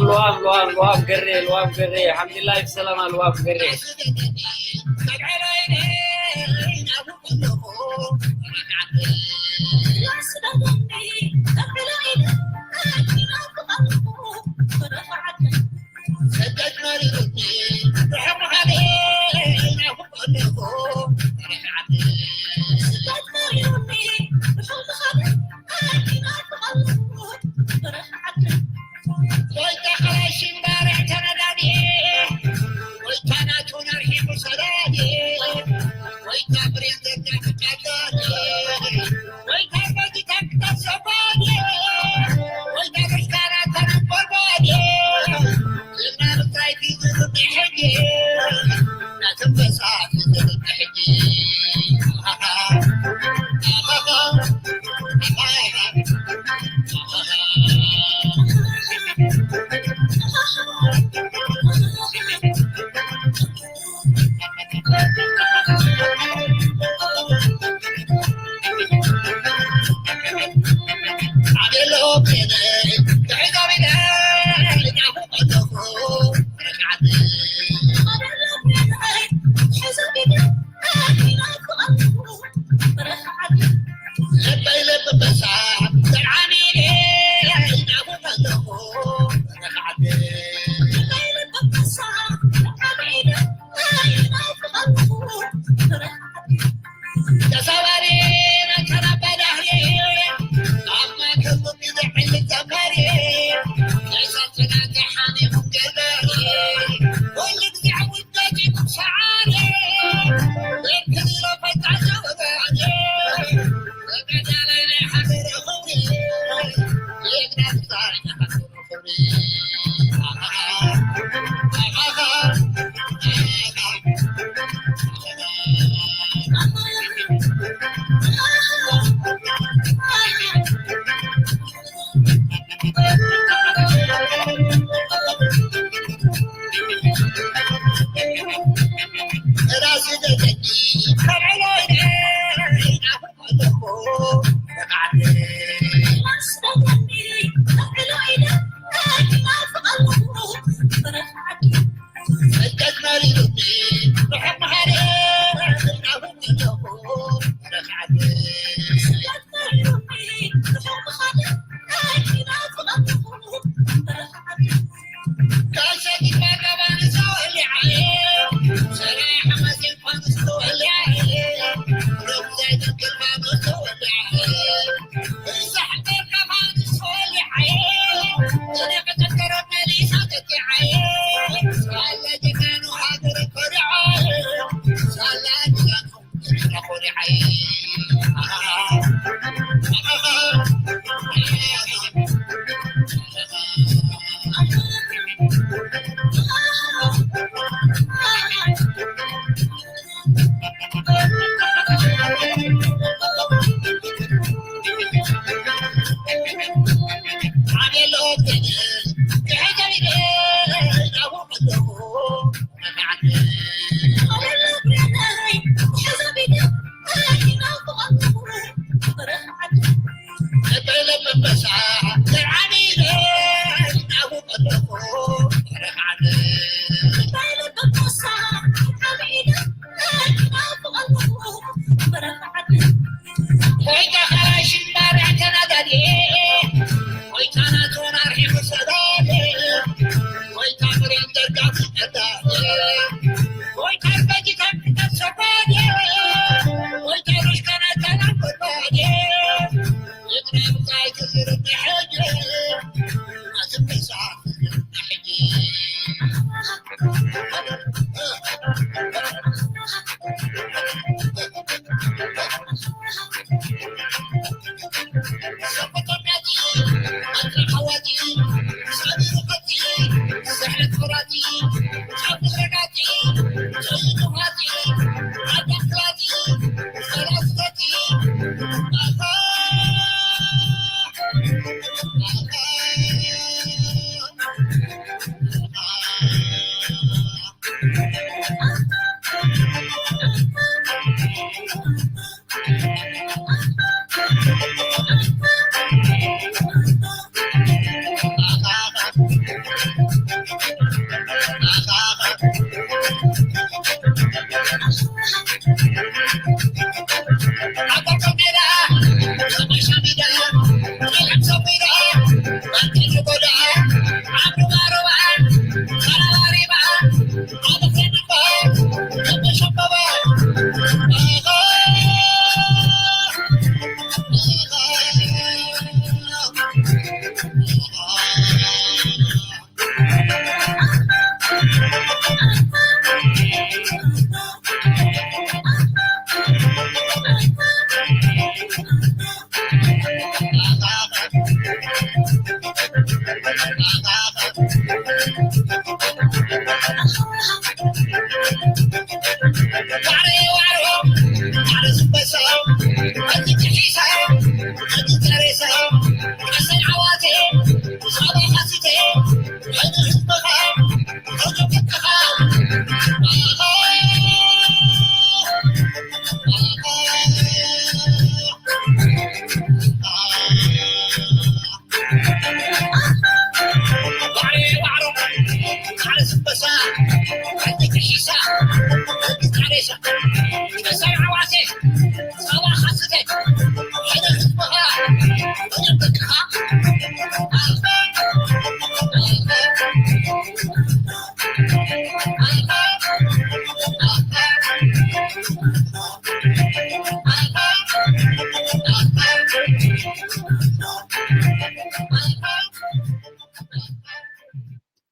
ልዋም ልዋም ልዋም ገሬ ልዋም ገሬ ሓምድላይ ብሰላማ ልዋም ገሬ።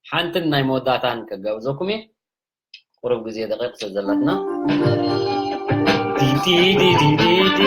ሓንትን ናይ መወዳእታን ከጋብዘኩም እየ። ቁሩብ ግዜ ደቂቕ ስለ ዘለትና። ዲ፣ ዲ፣ ዲ፣ ዲ፣ ዲ፣ ዲ።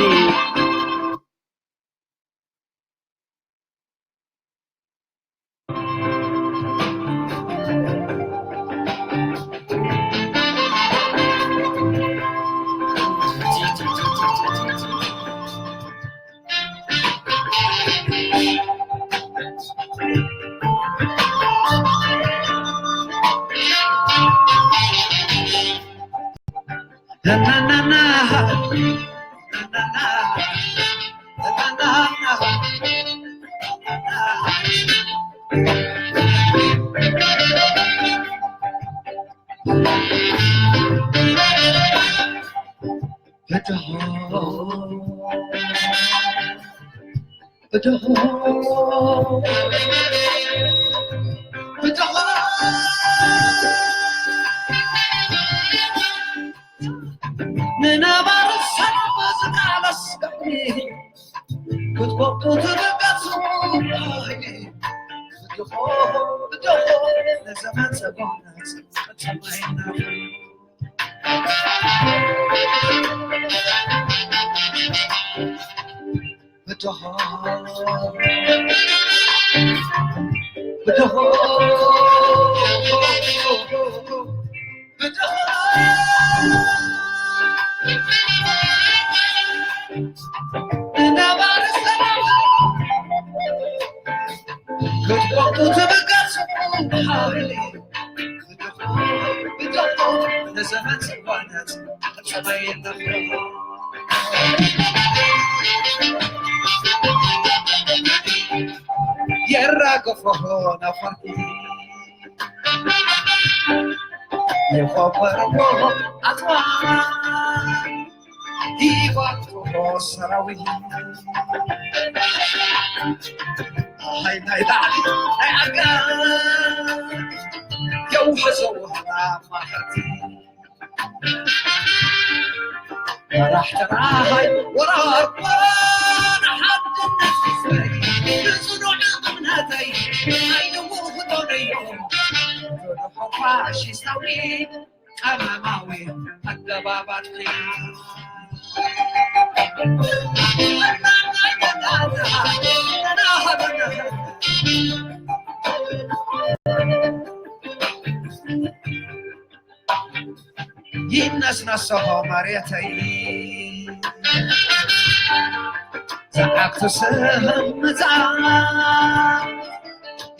ንነባር ሰላም ዝቃለስ ገጥሚ ክትወቅቱ ትብገሱ ብድኾ ብድኾ ንዘመን ሰጎናት የራገፎ ነፈርቲ የኸበርዎ ኣጽዋር ይባርኽዎ ሰራዊት ሃይ ናይ ላዕሊ ናይ ኣጋ የውሕዘዎ ማሕርቲ መራሕ ተራሃይ ወራር ንሓድነት ህዝበይ ንጽኑዕ እምነተይ ኣይልውኽቶን እዩ ፋሽስታዊ ቀመማዊ ኣገባባት ይነስነሶ መሬተይ ሰዓብቱ ስህምዛ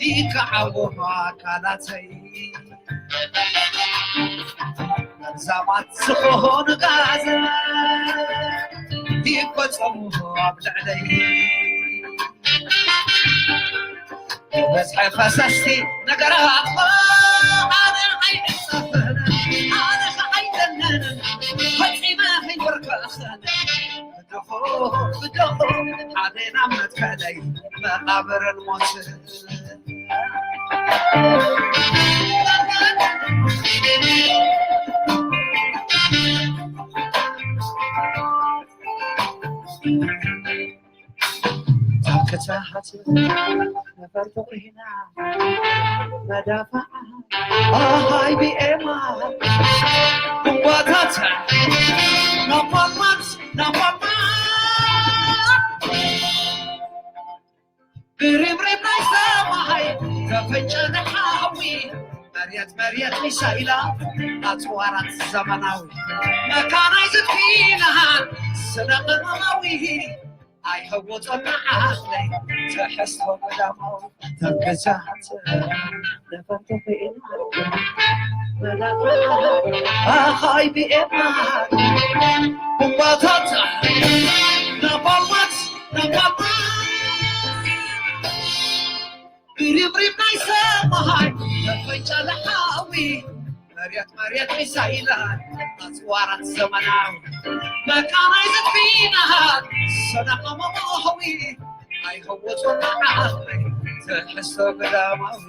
ይከዓዎ ኣካላተይ መርዛማት ዝኾኑ ጋዘ ይፈጸሙ ኣብ ልዕለይ በዝሐ ፈሰስቲ ነገራት ኣነ ኣይንጸፍን ኣነ ከዓይደንን ፈጺመ ከይወርከኽን ደኾ ብደኾ ሓደ ናብ መትከለይ መቓብርን ሞት። ታክታት ነፈርቲ ኮይና መዳፋዓ ኣሃይ ቢኤማ ቡምባታት ናባልማት ናባልማት ብርብርብ ናይ ሰማይ ተፈንጨለ ሓዊ መርየት መርየት ሚሳይላ ኣፅዋራት ዘመናዊ መካናይዝድ ፊናሃን ስነ ቅመማዊ ኣይህውጦና ዓቕለይ ትሕዝቶ ቀዳማዊ ተገዛት ነፈርቲ ኮይና መላእኽቲ ኣኻይ ቢኤማ ቡምባታት ናባልማት ናባልማት ብርብሪብ ናይ ሰማይ ተፈንጫለ ሓዊ መርየት መርየት ሚሳይላት ኣፅዋራት ዘመናዊ መካናይዝድ ፊናሃት ሰደቐ መባህዊ ኣይኸወጾና ዓቕሊ ትሕዝቶ ቀዳማዊ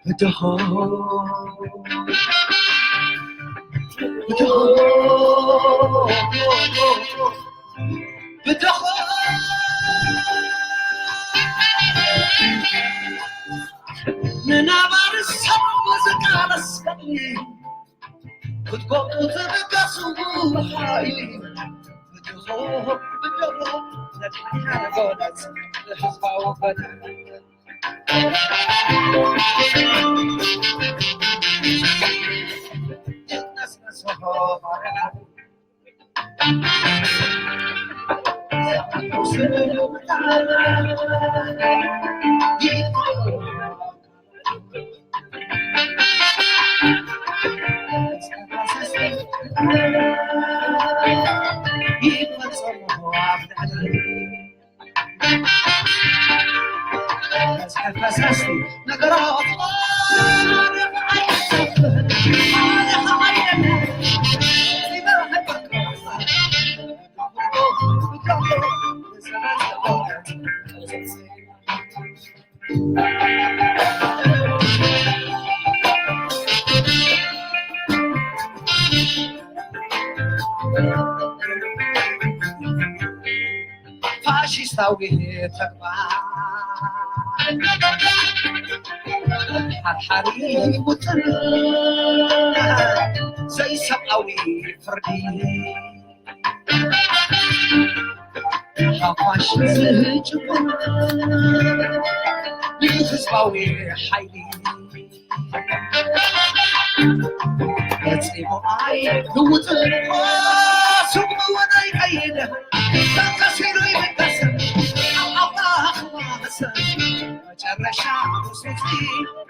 ብድሆ ብድሆ ብድሆ ብድሆ ንናባሪ ሰብ ዝቃለስ ክትጎብጡ ትብገሱ ሓይሊ ብድሆ ብድሆ ነድሓና ንጎነጽ ንህዝባዊ ጎነጽ ፈሰስቲ ነገራት ፋሽስታዊ ተግባር ሓርሓሪ ውጥን ዘይሰብኣዊ ፍርዲ ሓፋሽ ዝጭቁን ንህዝባዊ ሓይሊ ፈጺሙ ኣይልውጥን ስሙ እውን ኣይቀይድን ተንከሲሉ ይብገስን ኣብ ኣምላኽ ማህሰን መጨረሻ ሱሲ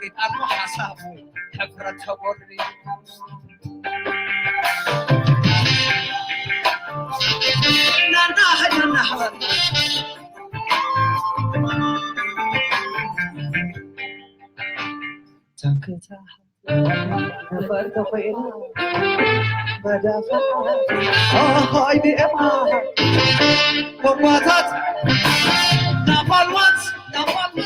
ይጣሉ ሓሳቡ ሕፍረት ተጎሪ ናና ናና ታንክታ ነፈርቲ ኮይና መዳፍዓ ኣሃይ ቢኤማ ቦምባታት ናፋልማት ናፋልማት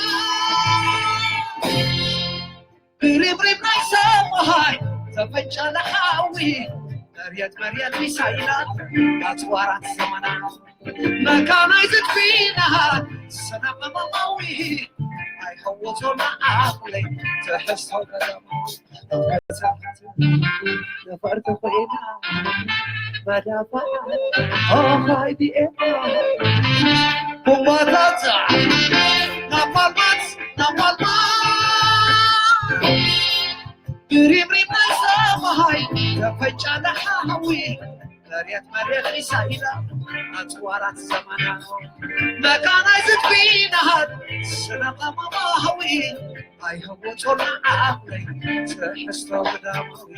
ብርብሪብ ናይ ሰማይ ተፈንጨለ ሓዊ መርየት መርየት ሚሳይላት ኣፅዋራት ዘመናት መካናይዝድ ፊናት ሰላም መማዊ ኣይኸወጾና ዓቕለይ ትሕዝቶ ቀደም ነፈርቲ ኮይና መዳፋ ኦኻይ ቢኤማ ቦምባታት ናፋልማት ናፋልማት ብሪብሪብ ናይ ሰማይ ተፈንጫለ ሓዊ መሬት መሬት ሚሳይላ ኣፅዋራት ዘመናዊ መካናይዝድ ፊና ነቐማማዊ ኣይህቦ ጾና ዓቕለይ ትሕዝቶ ግዳማዊ።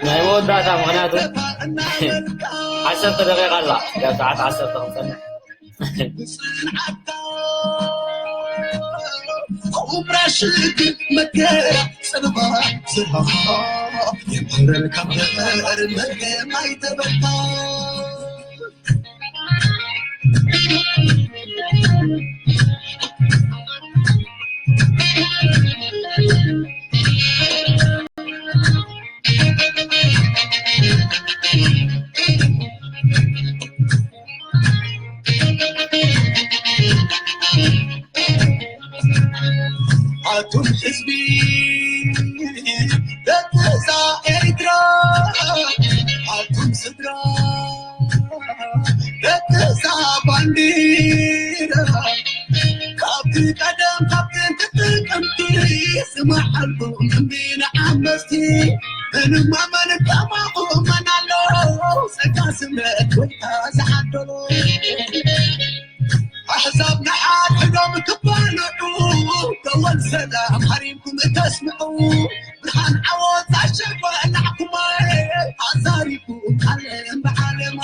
ናይ መወዳእታ፣ ምኽንያቱ ዓሰርተ ደቂቃ ኣላ፣ ያው ሰዓት ዓሰርተ ክንጸንሕ። ኩምራ ሽግር መከራ ጽልማ ዝሃ የምረል ካብ በር መርገም ኣይተበታ። ኣቱም ህዝቢ ደቂ እዛ ኤርትራ፣ ኣቱም ስድራ ደቂ እዛ ባንዲራ፣ ካብቲ ቀደም ካብ ጥንቲ ጥቅምቲ ዝመሓልኩም እምቢ ንዓመፅቲ፣ ምንም ኣመን ከማኹም መን ኣሎ ጸጋ ስምረት ጎይታ ዝዓደሎ። ኣሕዛብ ንሓድሕዶም ክባልዑ፣ ደወል ሰላም ሃሪምኩም እተስምዑ፣ ብርሃን ዓወት ኣሸጎ እናዕኩማ፣ ኣዛሪብኩም ዓለም ብዓለማ።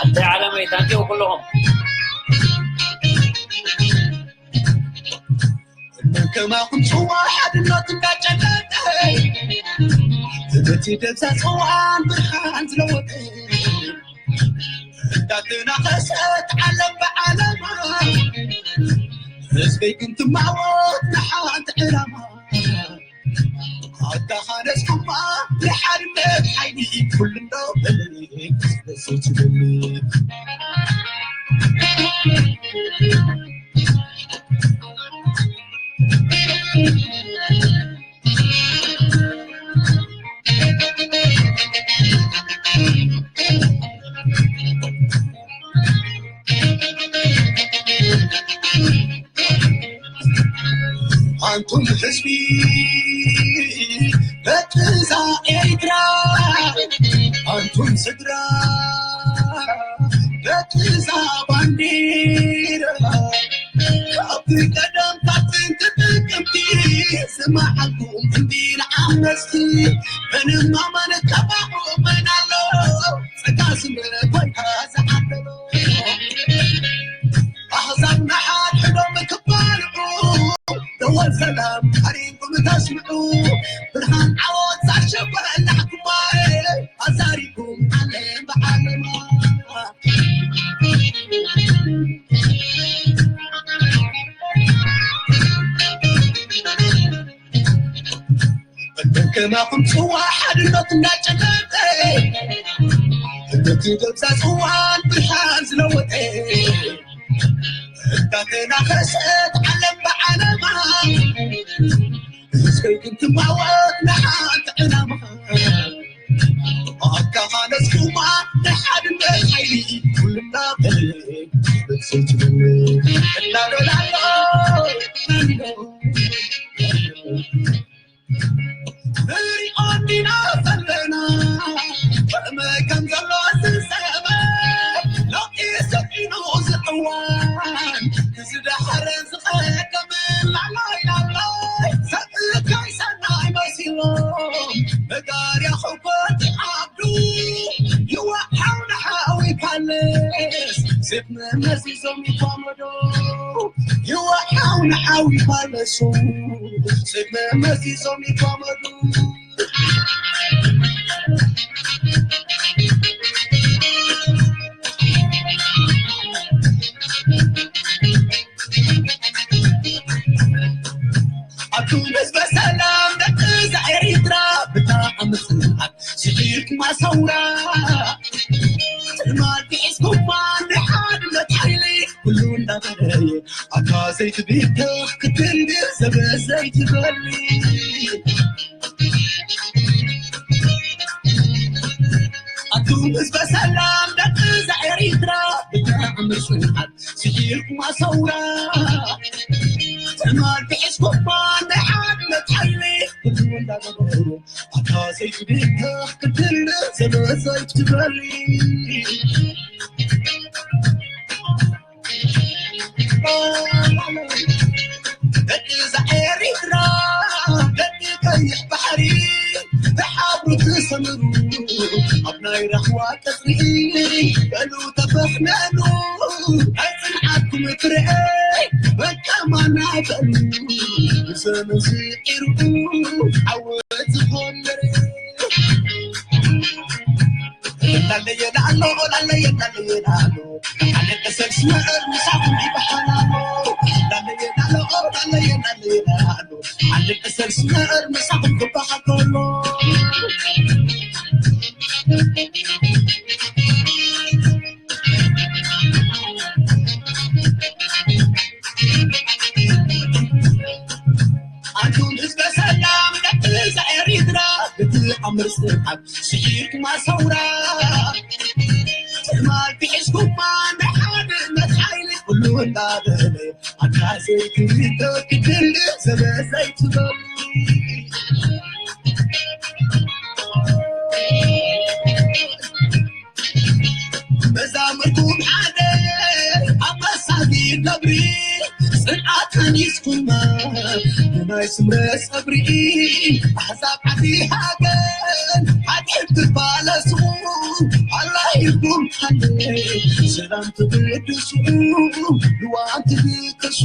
ኣደይ ዓለመይ፣ ታንኪው ኩልኹም። መን ከማኹም ጽዋ ሓድነት እንዳጨለጠ፣ እቲ ደብዛ ጽዋን ብርሃን ዝለወጠ፣ እንዳተናኸሰት ዓለም ብዓለማ፣ ህዝበይ ግን ትማወት ንሓንቲ ዕላማ። ኣታ ኻነስኩማ ንሓድነት ሓይሊ ኩሉ እንዳበለ ስለሰትበሉ። ኣንቱም ህዝቢ በትዛ ኤርትራ፣ ኣንቱም ስድራ በትዛ ባንዲራ፣ ካብቲ ቀደም ካብ ጥንቲ ጥቅምቲ ዝመዓልኩም እንዲ ንዓመፅቲ፣ ምንም ኣማነት ካባኹም መን ኣሎ? ጸጋ ስምረት ጎይታ ዝዓደሎ። ኣሕዛብ ንሓድሕዶም ክባልዑ፣ ደወል ሰላም ሃሪምኩም ተስምዑ። ብርሃን ዓወት ዛሸበ ላሕኩማ፣ ኣዛሪኩም ዓለም ብዓለማ። ከማኹም ጽዋ ሓድነት እንዳጨለጠ፣ እቲ ደብዛ ጽዋን ብርሃን ዝለወጠ፣ እንዳተናኸሰት ዓለም ብዓለማ፣ ህዝበይ ግን ትማወት ንሓንቲ ዕላማ። ኣካኻ ነስኩማ ንሓድነት ሓይሊ ኩልና በለ፣ በትሰትበለ እናበላሎ ንሪኦ እንዲና ዘለና፣ ከመይ ከም ዘሎ ዝሰመ፣ ለውጢ ሰፊኑ ዝዕዋን፣ ንዝደሓረ ዝቐደመ፣ ላላይ ላላይ፣ ሰብእካይ ሰናይ መሲሎም፣ መጋርያ ሕጎ ትዓብዱ፣ ይወሓው ንሓዊ ፓለስ፣ ሴፍ መመዚዞም ይቋመዱ። ይወሓው ንሓዊ ፋለሱ፣ ስመ መዚዞም ይቋመዱ። ኣቱም ህዝበ ሰላም፣ ደቂ እዛ ኤሪትራ፣ ብጣዕሚ ጽንዓት ስዒርኩማ ሰውራ። ጽልማት ግዒዝኩማ ንሓድነት ሓይሊ ኩሉ እንዳበለየ ኣታ ዘይትብተኽ ክትንድር ዘበ ዘይትበሊ ኣቱም ህዝበ ሰላም ደቂ እዛ ኤሪትራ ብጣዕሚ ጽንዓት ስሒርኩማ ሰውራ ትማል ብሒዝኩማ ናይ ሓድነት ሓይሊ ኩሉ እንዳገበሩ ኣታ ዘይትብተኽ ክትንድር ዘበ ዘይትበሊ ደቂ እዛ ኤሪትራ ደቂ ቀይሕ ባሕሪ ተሓብሩ ትሰምሩ ኣብ ናይ ራህዋ ቀጽሪ በሉ ተፈሕነኑ ናይ ጽንዓትኩም ትርኤ በቃ ማና በሉ ብዘመን ስዒሩ ዓወት ዝኾን ላለየ ላሎ ላለየ ላለየ ላሎ ኣለ ተሰልስመ ምሳኹም ይበሃላሎ ላለየ ላሎ ላለየ ላለየ ላሎ ኣለ ተሰልስመ ምሳኹም ክበሃል ከሎ ኣንቱም ህዝበ ሰላም ደቂ እዛ ኤሪትራ ብትኣምር ጽንዓት ስሒርኩማ ሰውራ ትማል ብሒዝኩማ ናይ ሓድነት ሓይሊ ኩሉ እንዳበለ ኣታ ዘይትብተኽ ክትንድር ዘበ ዘይትበሉ መዛምርኩም ሓደ ኣብ መሳጊድ ነብሪ ጽንዓት ሃኒጽኩማ ብናይ ስምረ ጸብሪ ኣሕዛብ ዓዲ ሃገር ሓድሕድ ትባለሱ ኣላይኩም ሓደ ሰላም ትብድሱ ልዋም ትብከሱ